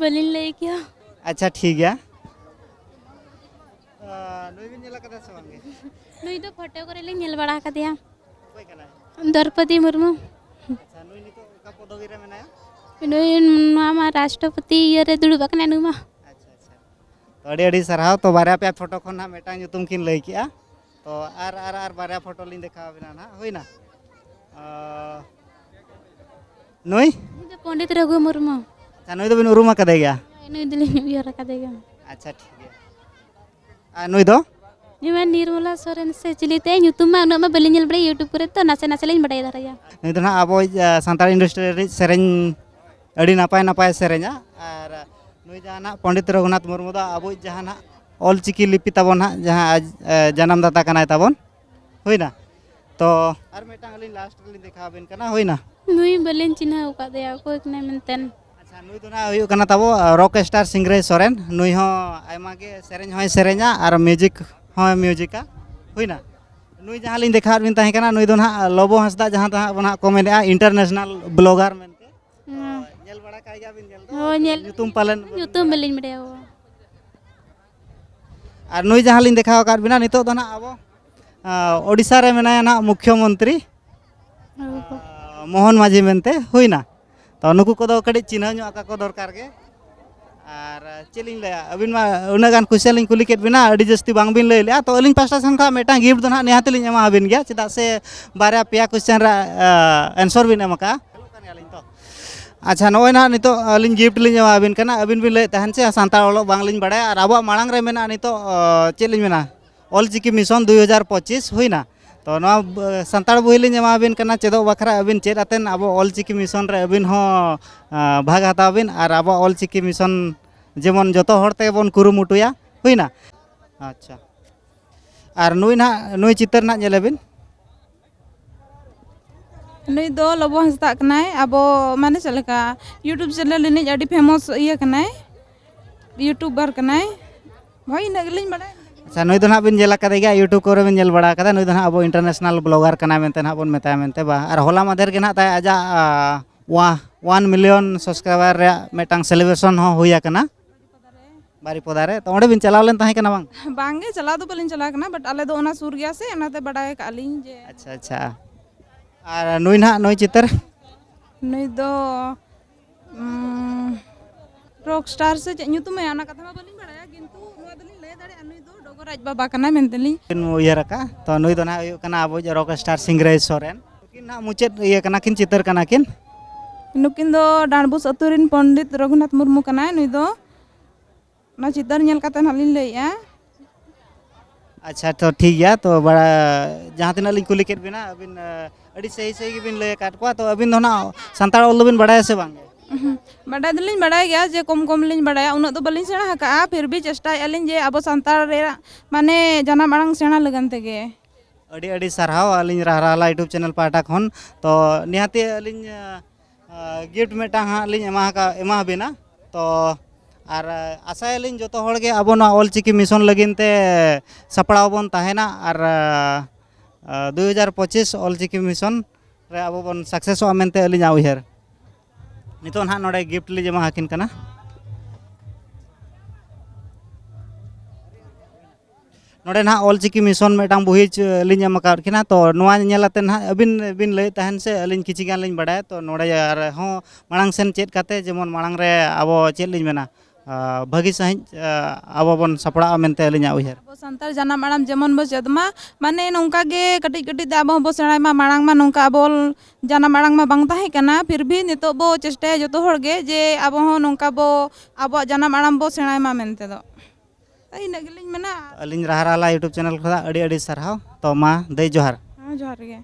ᱵᱟᱹᱞᱤᱧ ᱞᱟᱹᱭ ᱠᱮᱭᱟ᱾ ᱟᱪᱪᱷᱟ, ᱴᱷᱤᱠ ᱜᱮᱭᱟ᱾ ᱟᱸ, ᱱᱩᱭ ᱵᱤᱱ ᱧᱮᱞ ᱟᱠᱟᱫᱟ ᱥᱮ ᱵᱟᱝ ᱜᱮ? ᱱᱩᱭ ᱫᱚ ᱯᱷᱳᱴᱳ ᱠᱚᱨᱮ ᱞᱤᱧ ᱧᱮᱞ ᱵᱟᱲᱟ ᱟᱠᱟᱫᱮᱭᱟ᱾ ᱚᱠᱚᱭ ᱠᱟᱱᱟᱭ? ᱫᱨᱚᱯᱚᱫᱤ ᱢᱩᱨᱢᱩ᱾ ᱟᱪᱪᱷᱟ, ᱱᱩᱭ ᱱᱤᱛᱚᱜ ᱚᱠᱟ ᱯᱚᱫᱚᱵᱤ ᱨᱮ ᱢᱮᱱᱟᱭᱟ? ᱱᱩᱭ ᱱᱚᱣᱟ ᱢᱟ ᱨᱟᱥᱴᱨᱚᱯᱚᱛᱤ ᱤᱭᱟᱹ ᱨᱮ ᱫᱩᱲᱩᱵ ᱟᱠᱟᱱᱟᱭ ᱱᱩᱭ ᱢᱟ᱾ ᱟᱪᱪᱷᱟ, ᱟᱪᱪᱷᱟ᱾ ᱛᱚ, ᱟᱹᱰᱤ ᱟᱹᱰᱤ ᱥᱟᱨᱦᱟᱣ᱾ ᱛᱚ, ᱵᱟᱨᱭᱟ ᱯᱮᱭᱟ ᱯᱷᱳᱴᱳ ᱠᱷᱚᱱ ᱦᱟᱸᱜ ᱢᱤᱫᱴᱟᱝ ᱧᱩᱛᱩᱢ ᱠᱤᱱ ᱞᱟᱹᱭ ᱠᱮᱜᱼᱟ᱾ ᱛᱚ, ᱟᱨ, ᱟᱨ, ᱟᱨ ᱵᱟᱨᱭᱟ ᱯᱷᱳᱴᱳ ᱞᱤᱧ ᱫᱮᱠᱷᱟᱣ ᱟᱵᱤᱱᱟ ᱱᱟᱦᱟᱜ, ᱦᱩᱭᱱᱟ? ᱟᱸ, ᱱᱩᱭ? ᱱᱩᱭ ᱫᱚ ᱯᱚᱱᱰᱤᱛ ᱨᱚᱜᱷᱩ ᱢᱩᱨᱢᱩ᱾ ᱟᱪᱪᱷᱟ, ᱱᱩᱭ ᱫᱚᱵᱤᱱ ᱩᱨᱩᱢ ᱟᱠᱟᱫᱮ ᱜᱮᱭᱟ? ᱦᱳᱭ, ᱱᱩᱭ ᱫᱚᱞᱤᱧ ᱩᱭᱦᱟᱹᱨ ᱟᱠᱟᱫᱮ ᱜᱮᱭᱟ᱾ ᱟᱪᱪᱷᱟ, ᱴᱷᱤᱠ ᱜᱮᱭᱟ᱾ ᱟᱨ ᱱᱩᱭ ᱫᱚ? ᱱᱩᱭ ᱢᱟ ᱱᱤᱨᱢᱚᱞᱟ ᱥᱚᱨᱮᱱ ᱥᱮ ᱪᱤᱞᱤ ᱛᱮ, ᱧᱩᱛᱩᱢ ᱢᱟ ᱩᱱᱟᱹᱜ ᱢᱟ ᱵᱟᱹᱞᱤᱧ ᱧᱮᱞ ᱵᱟᱲᱟᱭᱟ YouTube ᱠᱚᱨᱮ, ᱛᱚ ᱱᱟᱥᱮ ᱱᱟᱥᱮ ᱞᱤᱧ ᱵᱟᱰᱟᱭ ᱫᱷᱟᱨᱟᱭᱟ᱾ ᱱᱩᱭ ᱫᱚ ᱱᱟᱦᱟᱜ ᱟᱵᱚᱭᱤᱡ, ᱟ, ᱥᱟᱱᱛᱟᱲ industry ᱨᱤᱱᱤᱡ ᱥᱮᱨᱮᱧ ᱟᱹᱰᱤ ᱱᱟᱯᱟᱭ ᱱᱟᱯᱟᱭ ᱥᱮᱨᱮᱧᱟ᱾ ᱟᱨ ᱱᱩᱭ ᱡᱟᱦᱟᱸ ᱱᱟᱦᱟᱜ ᱯᱚᱱᱰᱤᱛ ᱨᱚᱜᱷᱩᱱᱟᱛᱷ ᱢᱩᱨᱢᱩ ᱫᱚ ᱟᱵᱚᱭᱤᱡ ᱡᱟᱦᱟᱸ ᱱᱟᱦᱟᱜ ᱚᱞ ᱪᱤᱠᱤ ᱞᱤᱯᱤ ᱛᱟᱵᱚᱱ ᱱᱟᱦᱟᱜ, ᱡᱟᱦᱟᱸ ᱟᱡ, ᱮ, ᱡᱟᱱᱟᱢ ᱫᱟᱛᱟ ᱠᱟᱱᱟᱭ ᱛᱟᱵᱚᱱ, ᱦᱩᱭᱱᱟ᱾ ᱛᱚ ᱟᱨ ᱢᱤᱫᱴᱟᱝ ᱟᱹᱞᱤᱧ last ᱨᱮᱞᱤᱧ ᱫᱮᱠᱷᱟᱣ ᱟᱵᱮᱱ ᱠᱟᱱᱟ, ᱦᱩᱭᱱᱟ᱾ ᱱᱩᱭ ᱵᱟᱹᱞᱤᱧ ᱪᱤᱱᱦᱟᱹᱣ ᱟᱠᱟᱫᱮᱭᱟ, ᱚᱠᱚᱭ ᱠᱟᱱᱟᱭ ᱢᱮᱱᱛᱮ᱾ ᱟᱪᱪᱷᱟ, ᱱᱩᱭ ᱫᱚ ᱱᱟᱦᱟᱜ ᱦᱩᱭᱩᱜ ᱠᱟᱱᱟ ᱛᱟᱵᱚ, ᱟ, rock star ᱥᱤᱝᱨᱟᱹᱭ ᱥᱚᱨᱮᱱ᱾ ᱱᱩᱭ ᱦᱚᱸ ᱟᱭᱢᱟ ᱜᱮ ᱥᱮᱨᱮᱧ ᱦᱚᱸᱭ ᱥᱮᱨᱮᱧᱟ ᱟᱨ music ᱦᱚᱸᱭ musicᱟ, ᱦᱩᱭᱱᱟ᱾ ᱱᱩᱭ ᱡᱟᱦᱟᱸ ᱞᱤᱧ ᱫᱮᱠᱷᱟᱣᱟᱫ ᱵᱤᱱ ᱛᱟᱦᱮᱸ ᱠᱟᱱᱟ, ᱱᱩᱭ ᱫᱚ ᱱᱟᱦᱟᱜ ᱞᱚᱵᱚ ᱦᱟᱸᱥᱫᱟ, ᱡᱟᱦᱟᱸ ᱫᱚ ᱦᱟᱸᱜ ᱵᱚᱱ ᱦᱟᱸᱜ ᱠᱚ ᱢᱮᱱᱮᱫᱼᱟ international blogger ᱢᱮᱱᱛᱮ᱾ ᱦᱮᱸ᱾ ᱛᱚ, ᱧᱮᱞ ᱵᱟᱲᱟ ᱠᱟᱭ ᱜᱮᱭᱟᱵᱤᱱ ᱧᱮᱞ ᱫᱚ? ᱦᱳᱭ, ᱧᱮᱞ᱾ ᱧᱩᱛᱩᱢ ᱯᱟᱞᱮᱱ ᱵᱤᱱ ᱧᱩᱛᱩᱢ ᱵᱟᱲᱟᱭᱟ? ᱵᱟᱹᱞᱤᱧ ᱵᱟᱰᱟᱭᱟ ᱵᱟᱵᱟ᱾ ᱟᱨ ᱱᱩᱭ ᱡᱟᱦᱟᱸ ᱞᱤᱧ ᱫᱮᱠᱷᱟᱣ ᱟᱠᱟᱫ ᱵᱤᱱᱟ, ᱱᱤᱛᱚᱜ ᱫᱚ ᱱᱟᱦᱟᱜ ᱟᱵᱚ, ᱟ, ᱳᱰᱤᱥᱟ ᱨᱮ ᱢᱮᱱᱟᱭᱟ ᱱᱟᱦᱟᱜ ᱢᱩᱠᱷᱭᱚᱢᱚᱱᱛᱨᱤ, ᱦᱳᱭ᱾ ᱟ, ᱢᱳᱦᱚᱱ ᱢᱟᱹᱡᱷᱤ ᱢᱮᱱᱛᱮ, ᱦᱩᱭᱱᱟ᱾ ᱛᱚ ᱱᱩᱠᱩ ᱠᱚᱫᱚ ᱠᱟᱹᱴᱤᱡ ᱪᱤᱱᱦᱟᱹ ᱧᱚᱜ ᱟᱠᱟ ᱠᱚ ᱫᱚᱨᱠᱟᱨ ᱜᱮ᱾ ᱟᱨ ᱪᱮᱫ ᱞᱤᱧ ᱞᱟᱹᱭᱟ, ᱟᱹᱵᱤᱱ ᱢᱟ ᱩᱱᱟᱹᱜ ᱜᱟᱱ question ᱞᱤᱧ ᱠᱩᱞᱤ ᱠᱮᱫ ᱵᱤᱱᱟ, ᱟᱹᱰᱤ ᱡᱟᱹᱥᱛᱤ ᱵᱟᱝ ᱵᱤᱱ ᱞᱟᱹᱭ ᱞᱮᱜᱼᱟ᱾ ᱛᱚ ᱟᱹᱞᱤᱧ ᱯᱟᱥᱴᱟ ᱥᱮᱱ ᱠᱷᱚᱱ ᱢᱤᱫᱴᱟᱝ gift ᱫᱚ ᱱᱟᱦᱟᱜ ᱱᱤᱦᱟᱹᱛ ᱞᱤᱧ ᱮᱢᱟ ᱟᱹᱵᱤᱱ ᱜᱮᱭᱟ, ᱪᱮᱫᱟᱜ ᱥᱮ ᱵᱟᱨᱭᱟ ᱯᱮᱭᱟ question ᱨᱮ, ᱟ, answer ᱵᱤᱱ ᱮᱢ ᱟᱠᱟᱜᱼᱟ᱾ ᱟᱪᱪᱷᱟ, ᱱᱚᱜᱼᱚᱭ ᱱᱟᱦᱟᱜ ᱱᱤᱛᱚᱜ ᱟᱹᱞᱤᱧ gift ᱞᱤᱧ ᱮᱢᱟ ᱟᱹᱵᱤᱱ ᱠᱟᱱᱟ᱾ ᱟᱹᱵᱤᱱ ᱵᱤᱱ ᱞᱟᱹᱭᱮᱫ ᱛᱟᱦᱮᱱ ᱪᱮ ᱥᱟᱱᱛᱟᱲ ᱚᱞᱚᱜ ᱵᱟᱝ ᱞᱤᱧ ᱵᱟᱲᱟᱭᱟ, ᱟᱨ ᱟᱵᱚᱣᱟᱜ ᱢᱟᱲᱟᱝ ᱨᱮ ᱢᱮᱱᱟᱜᱼᱟ ᱱᱤᱛᱚᱜ, ᱚ, ᱪᱮᱫ ᱞᱤᱧ ᱢᱮᱱᱟ, ᱚᱞ ᱪᱤᱠᱤ mission ᱫᱩᱭ ᱦᱟᱡᱟᱨ ᱯᱚᱸᱪᱤᱥ ᱦᱩᱭᱱᱟ᱾ ᱛᱚ ᱱᱚᱣᱟ, ᱵ-, ᱥᱟᱱᱛᱟᱲ ᱵᱳᱭ ᱞᱤᱧ ᱮᱢᱟ ᱟᱹᱵᱤᱱ ᱠᱟᱱᱟ ᱪᱮᱫᱚᱜ ᱵᱟᱠᱷᱨᱟ᱾ ᱟᱹᱵᱤᱱ ᱪᱮᱫ ᱟᱛᱮᱱ ᱟᱵᱚ ᱚᱞ ᱪᱤᱠᱤ mission ᱨᱮ ᱟᱹᱵᱤᱱ ᱦᱚᱸ, ᱟ, ᱵᱷᱟᱜᱽ ᱦᱟᱛᱟᱣ ᱵᱤᱱ, ᱟᱨ ᱟᱵᱚᱣᱟᱜ ᱚᱞ ᱪᱤᱠᱤ mission ᱡᱮᱢᱚᱱ ᱡᱚᱛᱚ ᱦᱚᱲ ᱛᱮᱵᱚᱱ ᱠᱩᱨᱩᱢᱩᱴᱩᱭᱟ, ᱦᱩᱭᱱᱟ᱾ ᱟᱪᱪᱷᱟ, ᱟᱨ ᱱᱩᱭ ᱱᱟᱦᱟᱜ, ᱱᱩᱭ ᱪᱤᱛᱟᱹᱨ ᱱᱟᱦᱟᱜ ᱧᱮᱞ ᱟᱹᱵᱤᱱ᱾ ᱱᱩᱭ ᱫᱚ ᱞᱚᱵᱚ ᱦᱟᱸᱥᱫᱟᱜ ᱠᱟᱱᱟᱭ, ᱟᱵᱚ ᱢᱟᱱᱮ ᱪᱮᱫ ᱞᱮᱠᱟ YouTube channel ᱨᱤᱱᱤᱡ ᱟᱹᱰᱤ famous ᱤᱭᱟᱹ ᱠᱟᱱᱟᱭ, YouTuber ᱠᱟᱱᱟᱭ᱾ ᱦᱳᱭ, ᱤᱱᱟᱹᱜ ᱜᱮᱞᱤᱧ ᱵᱟᱲᱟᱭᱟ᱾ ᱟᱪᱪᱷᱟ, ᱱᱩᱭ ᱫᱚ ᱱᱟᱦᱟᱜ ᱵᱤᱱ ᱧᱮᱞ ᱟᱠᱟᱫᱮ ᱜᱮᱭᱟ, YouTube ᱠᱚᱨᱮ ᱵᱤᱱ ᱧᱮᱞ ᱵᱟᱲᱟ ᱟᱠᱟᱫᱟ᱾ ᱱᱩᱭ ᱫᱚ ᱱᱟᱦᱟᱜ ᱟᱵᱚ international blogger ᱠᱟᱱᱟᱭ ᱢᱮᱱᱛᱮ ᱱᱟᱦᱟᱜ ᱵᱚᱱ ᱢᱮᱛᱟᱭᱟ ᱢᱮᱱᱛᱮ, ᱵᱟ? ᱟᱨ ᱦᱚᱞᱟ ᱢᱟᱫᱷᱮᱨ ᱜᱮ ᱱᱟᱦᱟᱜ ᱛᱟᱭ ᱟᱡᱟᱜ, ᱟ, ᱣᱟ-, one million subscriber ᱨᱮᱭᱟᱜ ᱢᱤᱫᱴᱟᱝ celebration ᱦᱚᱸ ᱦᱩᱭ ᱟᱠᱟᱱᱟ ᱵᱟᱨᱤᱯᱚᱫᱟ ᱨᱮ᱾ ᱛᱚ ᱚᱸᱰᱮ ᱵᱤᱱ ᱪᱟᱞᱟᱣ ᱞᱮᱱ ᱛᱟᱦᱮᱸ ᱠᱟᱱᱟ ᱵᱟᱝ? ᱵᱟᱝᱜᱮ, ᱪᱟᱞᱟᱣ ᱫᱚ ᱵᱟᱹᱞᱤᱧ ᱪᱟᱞᱟᱣ ᱠᱟᱱᱟ, but ᱟᱞᱮ ᱫᱚ ᱚᱱᱟ ᱥᱩᱨ ᱜᱮᱭᱟ ᱥᱮ, ᱚᱱᱟᱛᱮ ᱵᱟᱰᱟᱭ ᱟᱠᱟᱫ ᱞᱤᱧ ᱡᱮ ᱟᱪᱪᱷᱟ, ᱟᱪᱪᱷᱟ᱾ ᱟᱨ ᱱᱩᱭ ᱱᱟᱦᱟᱜ, ᱱᱩᱭ ᱪᱤᱛᱟᱹᱨ? ᱱᱩᱭ ᱫᱚ, ᱩᱸ, rock star ᱥᱮ ᱪᱮᱫ ᱧᱩᱛᱩᱢ ᱟᱭᱟ, ᱚᱱᱟ ᱠᱟᱛᱷᱟ ᱢᱟ ᱵᱟᱹᱞᱤᱧ ᱵᱟᱲᱟᱭᱟ, ᱠᱤᱱᱛᱩ ᱱᱚᱣᱟ ᱫᱚᱞᱤᱧ ᱞᱟᱹᱭ ᱫᱟᱲᱮᱭᱟᱜᱼᱟ, ᱱᱩᱭ ᱫᱚ ᱰᱚᱜᱚᱨ ᱟᱡ ᱵᱟᱵᱟ ᱠᱟᱱᱟᱭ ᱢᱮᱱᱛᱮᱞᱤᱧ᱾ ᱵᱤᱱ ᱩᱭᱦᱟᱹᱨ ᱟᱠᱟᱫ᱾ ᱛᱚ ᱱᱩᱭ ᱫᱚ ᱱᱟᱦᱟᱜ ᱦᱩᱭᱩᱜ ᱠᱟᱱᱟ ᱟᱵᱚᱭᱤᱡ rock star ᱥᱤᱝᱨᱟᱹᱭ ᱥᱚᱨᱮᱱ᱾ ᱱᱩᱠᱤᱱ ᱱᱟᱦᱟᱜ ᱢᱩᱪᱟᱹᱫ ᱤᱭᱟᱹ ᱠᱟᱱᱟ ᱠᱤᱱ, ᱪᱤᱛᱟᱹᱨ ᱠᱟᱱᱟ ᱠᱤᱱ᱾ ᱱᱩᱠᱤᱱ ᱫᱚ ᱰᱟᱸᱰᱵᱳᱥ ᱟᱹᱛᱩ ᱨᱮᱱ ᱯᱚᱱᱰᱤᱛ ᱨᱚᱜᱷᱩᱱᱟᱛᱷ ᱢᱩᱨᱢᱩ ᱠᱟᱱᱟᱭ ᱱᱩᱭ ᱫᱚ᱾ ᱚᱱᱟ ᱪᱤᱛᱟᱹᱨ ᱧᱮᱞ ᱠᱟᱛᱮ ᱱᱟᱦᱟᱜ ᱞᱤᱧ ᱞᱟᱹᱭᱮᱜᱼᱟ᱾ ᱟᱪᱪᱷᱟ, ᱛᱚ ᱴᱷᱤᱠ ᱜᱮᱭᱟ᱾ ᱛᱚ ᱵᱟᱲᱟ-, ᱡᱟᱦᱟᱸ ᱛᱤᱱᱟᱹᱜ ᱞᱤᱧ ᱠᱩᱞᱤ ᱠᱮᱫ ᱵᱤᱱᱟ, ᱟᱹᱵᱤᱱ ᱟᱹᱰᱤ ᱥᱟᱹᱦᱤ ᱥᱟᱹᱦᱤ ᱜᱮᱵᱤᱱ ᱞᱟᱹᱭ ᱟᱠᱟᱫ ᱠᱚᱣᱟ᱾ ᱛᱚ ᱟᱹᱵᱤᱱ ᱫᱚ ᱱᱟᱜ ᱥᱟᱱᱛᱟᱲ ᱚᱞ ᱫᱚᱵᱤᱱ ᱵᱟᱲᱟᱭᱟ ᱥᱮ ᱵᱟᱝ? ᱵᱟᱰᱟᱭ ᱫᱚᱞᱤᱧ ᱵᱟᱰᱟᱭ ᱜᱮᱭᱟ, ᱡᱮ ᱠᱚᱢ ᱠᱚᱢ ᱞᱤᱧ ᱵᱟᱰᱟᱭᱟ, ᱩᱱᱟᱹᱜ ᱫᱚ ᱵᱟᱹᱞᱤᱧ ᱥᱮᱬᱟ ᱟᱠᱟᱫᱼᱟ᱾ ᱯᱷᱤᱨ ᱵᱷᱤ ᱪᱮᱥᱴᱟᱭᱮᱫᱼᱟ ᱞᱤᱧ ᱡᱮ ᱟᱵᱚ ᱥᱟᱱᱛᱟᱲ ᱨᱮᱭᱟᱜ ᱢᱟᱱᱮ ᱡᱟᱱᱟᱢ ᱟᱲᱟᱝ ᱥᱮᱬᱟ ᱞᱟᱹᱜᱤᱫ ᱛᱮᱜᱮ᱾ ᱟᱹᱰᱤ ᱟᱹᱰᱤ ᱥᱟᱨᱦᱟᱣ ᱟᱹᱞᱤᱧ ᱨᱟᱦᱨᱟᱦᱟᱞᱟ YouTube ᱪᱮᱱᱮᱞ ᱯᱟᱦᱴᱟ ᱠᱷᱚᱱ᱾ ᱛᱚ ᱱᱤᱦᱟᱹᱛᱤ ᱟᱹᱞᱤᱧ ᱜᱤᱯᱷᱴ ᱢᱤᱫᱴᱟᱝ ᱦᱟᱸᱜ ᱞᱤᱧ ᱮᱢᱟ ᱟᱠᱟ-, ᱮᱢᱟ ᱟᱵᱤᱱᱟ᱾ ᱛᱚ ᱟᱨ ᱟᱥᱟᱭᱟᱞᱤᱧ ᱡᱚᱛᱚ ᱦᱚᱲ ᱜᱮ ᱟᱵᱚ ᱱᱚᱣᱟ ᱚᱞᱪᱤᱠᱤ ᱢᱤᱥᱚᱱ ᱞᱟᱹᱜᱤᱫ ᱛᱮ ᱥᱟᱯᱲᱟᱣ ᱵᱚᱱ ᱛᱟᱦᱮᱱᱟ ᱟᱨ ᱫᱩ ᱦᱟᱡᱟᱨ ᱯᱚᱸᱪᱤᱥ ᱚᱞᱪᱤᱠᱤ ᱢᱤᱥᱚᱱ ᱨᱮ ᱟᱵᱚ ᱵᱚᱱ ᱥᱟᱠᱥᱮᱥᱚᱜᱼᱟ ᱢᱮᱱᱛᱮ ᱟᱹᱞᱤᱧᱟᱜ ᱩᱭᱦᱟᱹᱨ᱾ ᱱᱤᱛᱚᱜ ᱱᱟᱦᱟᱜ ᱱᱚᱰᱮ ᱜᱤᱯᱷᱴ ᱞᱤᱧ ᱮᱢᱟ ᱟᱹᱠᱤᱱ ᱠᱟᱱᱟ᱾ ᱱᱚᱰᱮ ᱱᱟᱦᱟᱜ ᱚᱞᱪᱤᱠᱤ ᱢᱤᱥᱚᱱ ᱢᱤᱫᱴᱟᱝ ᱵᱩᱦᱤ ᱪ-, ᱞᱤᱧ ᱮᱢ ᱟᱠᱟᱫ ᱠᱤᱱᱟ᱾ ᱛᱚ ᱱᱚᱣᱟ ᱧᱮᱞ ᱟᱛᱮ ᱱᱟᱦᱟᱜ ᱟᱹᱵᱤᱱ ᱵᱤᱱ ᱞᱟᱹᱭᱮᱫ ᱛᱟᱦᱮᱱ ᱥᱮ ᱟᱹᱞᱤᱧ ᱠᱤᱪᱷᱤ ᱜᱟᱱ ᱞᱤᱧ ᱵᱟᱰᱟᱭᱟ᱾ ᱛᱚ ᱱᱚᱰᱮ ᱟᱨᱦᱚᱸ ᱢᱟᱲᱟᱝ ᱥᱮᱱ ᱪᱮᱫ ᱠᱟᱛᱮ ᱡᱮᱢᱚᱱ ᱢᱟᱲᱟᱝ ᱨᱮ ᱟᱵᱚ ᱪᱮᱫ ᱞᱤᱧ ᱢᱮᱱᱟ, ᱟ, ᱵᱷᱟᱹᱜᱤ ᱥᱟᱺᱦᱤᱡ, ᱟ, ᱟᱵᱚ ᱵᱚᱱ ᱥᱟᱯᱲᱟᱜᱼᱟ ᱢᱮᱱᱛᱮ ᱟᱹᱞᱤᱧᱟᱜ ᱩᱭᱦᱟᱹᱨ᱾ ᱟᱵᱚ ᱥᱟᱱᱛᱟᱲ ᱡᱟᱱᱟᱢ ᱟᱲᱟᱝ ᱡᱮᱢᱚᱱ ᱵᱚ ᱪᱮᱫ ᱢᱟ, ᱢᱟᱱᱮ ᱱᱚᱝᱠᱟ ᱜᱮ ᱠᱟᱹᱴᱤᱡ ᱠᱟᱹᱴᱤᱡ ᱛᱮ ᱟᱵᱚ ᱦᱚᱸᱵᱚ ᱥᱮᱬᱟᱭ ᱢᱟ᱾ ᱢᱟᱲᱟᱝ ᱢᱟ ᱱᱚᱝᱠᱟ ᱟᱵᱚ ᱚᱞ ᱡᱟᱱᱟᱢ ᱟᱲᱟᱝ ᱢᱟ ᱵᱟᱝ ᱛᱟᱦᱮᱸ ᱠᱟᱱᱟ, ᱯᱷᱤᱨ ᱵᱷᱤ ᱱᱤᱛᱚᱜ ᱵᱚ ᱪᱮᱥᱴᱟᱭᱟ ᱡᱚᱛᱚ ᱦᱚᱲ ᱜᱮ ᱡᱮ ᱟᱵᱚ ᱦᱚᱸ ᱱᱚᱝᱠᱟ ᱵᱚ ᱟᱵᱚᱣᱟᱜ ᱡᱟᱱᱟᱢ ᱟᱲᱟᱝ ᱵᱚ ᱥᱮᱬᱟᱭ ᱢᱟ ᱢᱮᱱᱛᱮ ᱫᱚ᱾ ᱤᱱᱟᱹᱜ ᱜᱮᱞᱤᱧ ᱢᱮᱱᱟ᱾ ᱟᱹᱞᱤᱧ ᱨᱟᱦᱨᱟᱦᱟᱞᱟ YouTube ᱪᱮᱱᱮᱞ ᱠᱷᱚᱱᱟᱜ ᱟᱹᱰᱤ ᱟᱹᱰᱤ ᱥᱟᱨᱦᱟᱣ᱾ ᱛᱚ ᱢᱟ ᱫᱟᱹᱭ ᱡᱚᱦᱟᱨ᱾ ᱦᱮᱸ, ᱡᱚᱦᱟᱨ ᱜᱮ᱾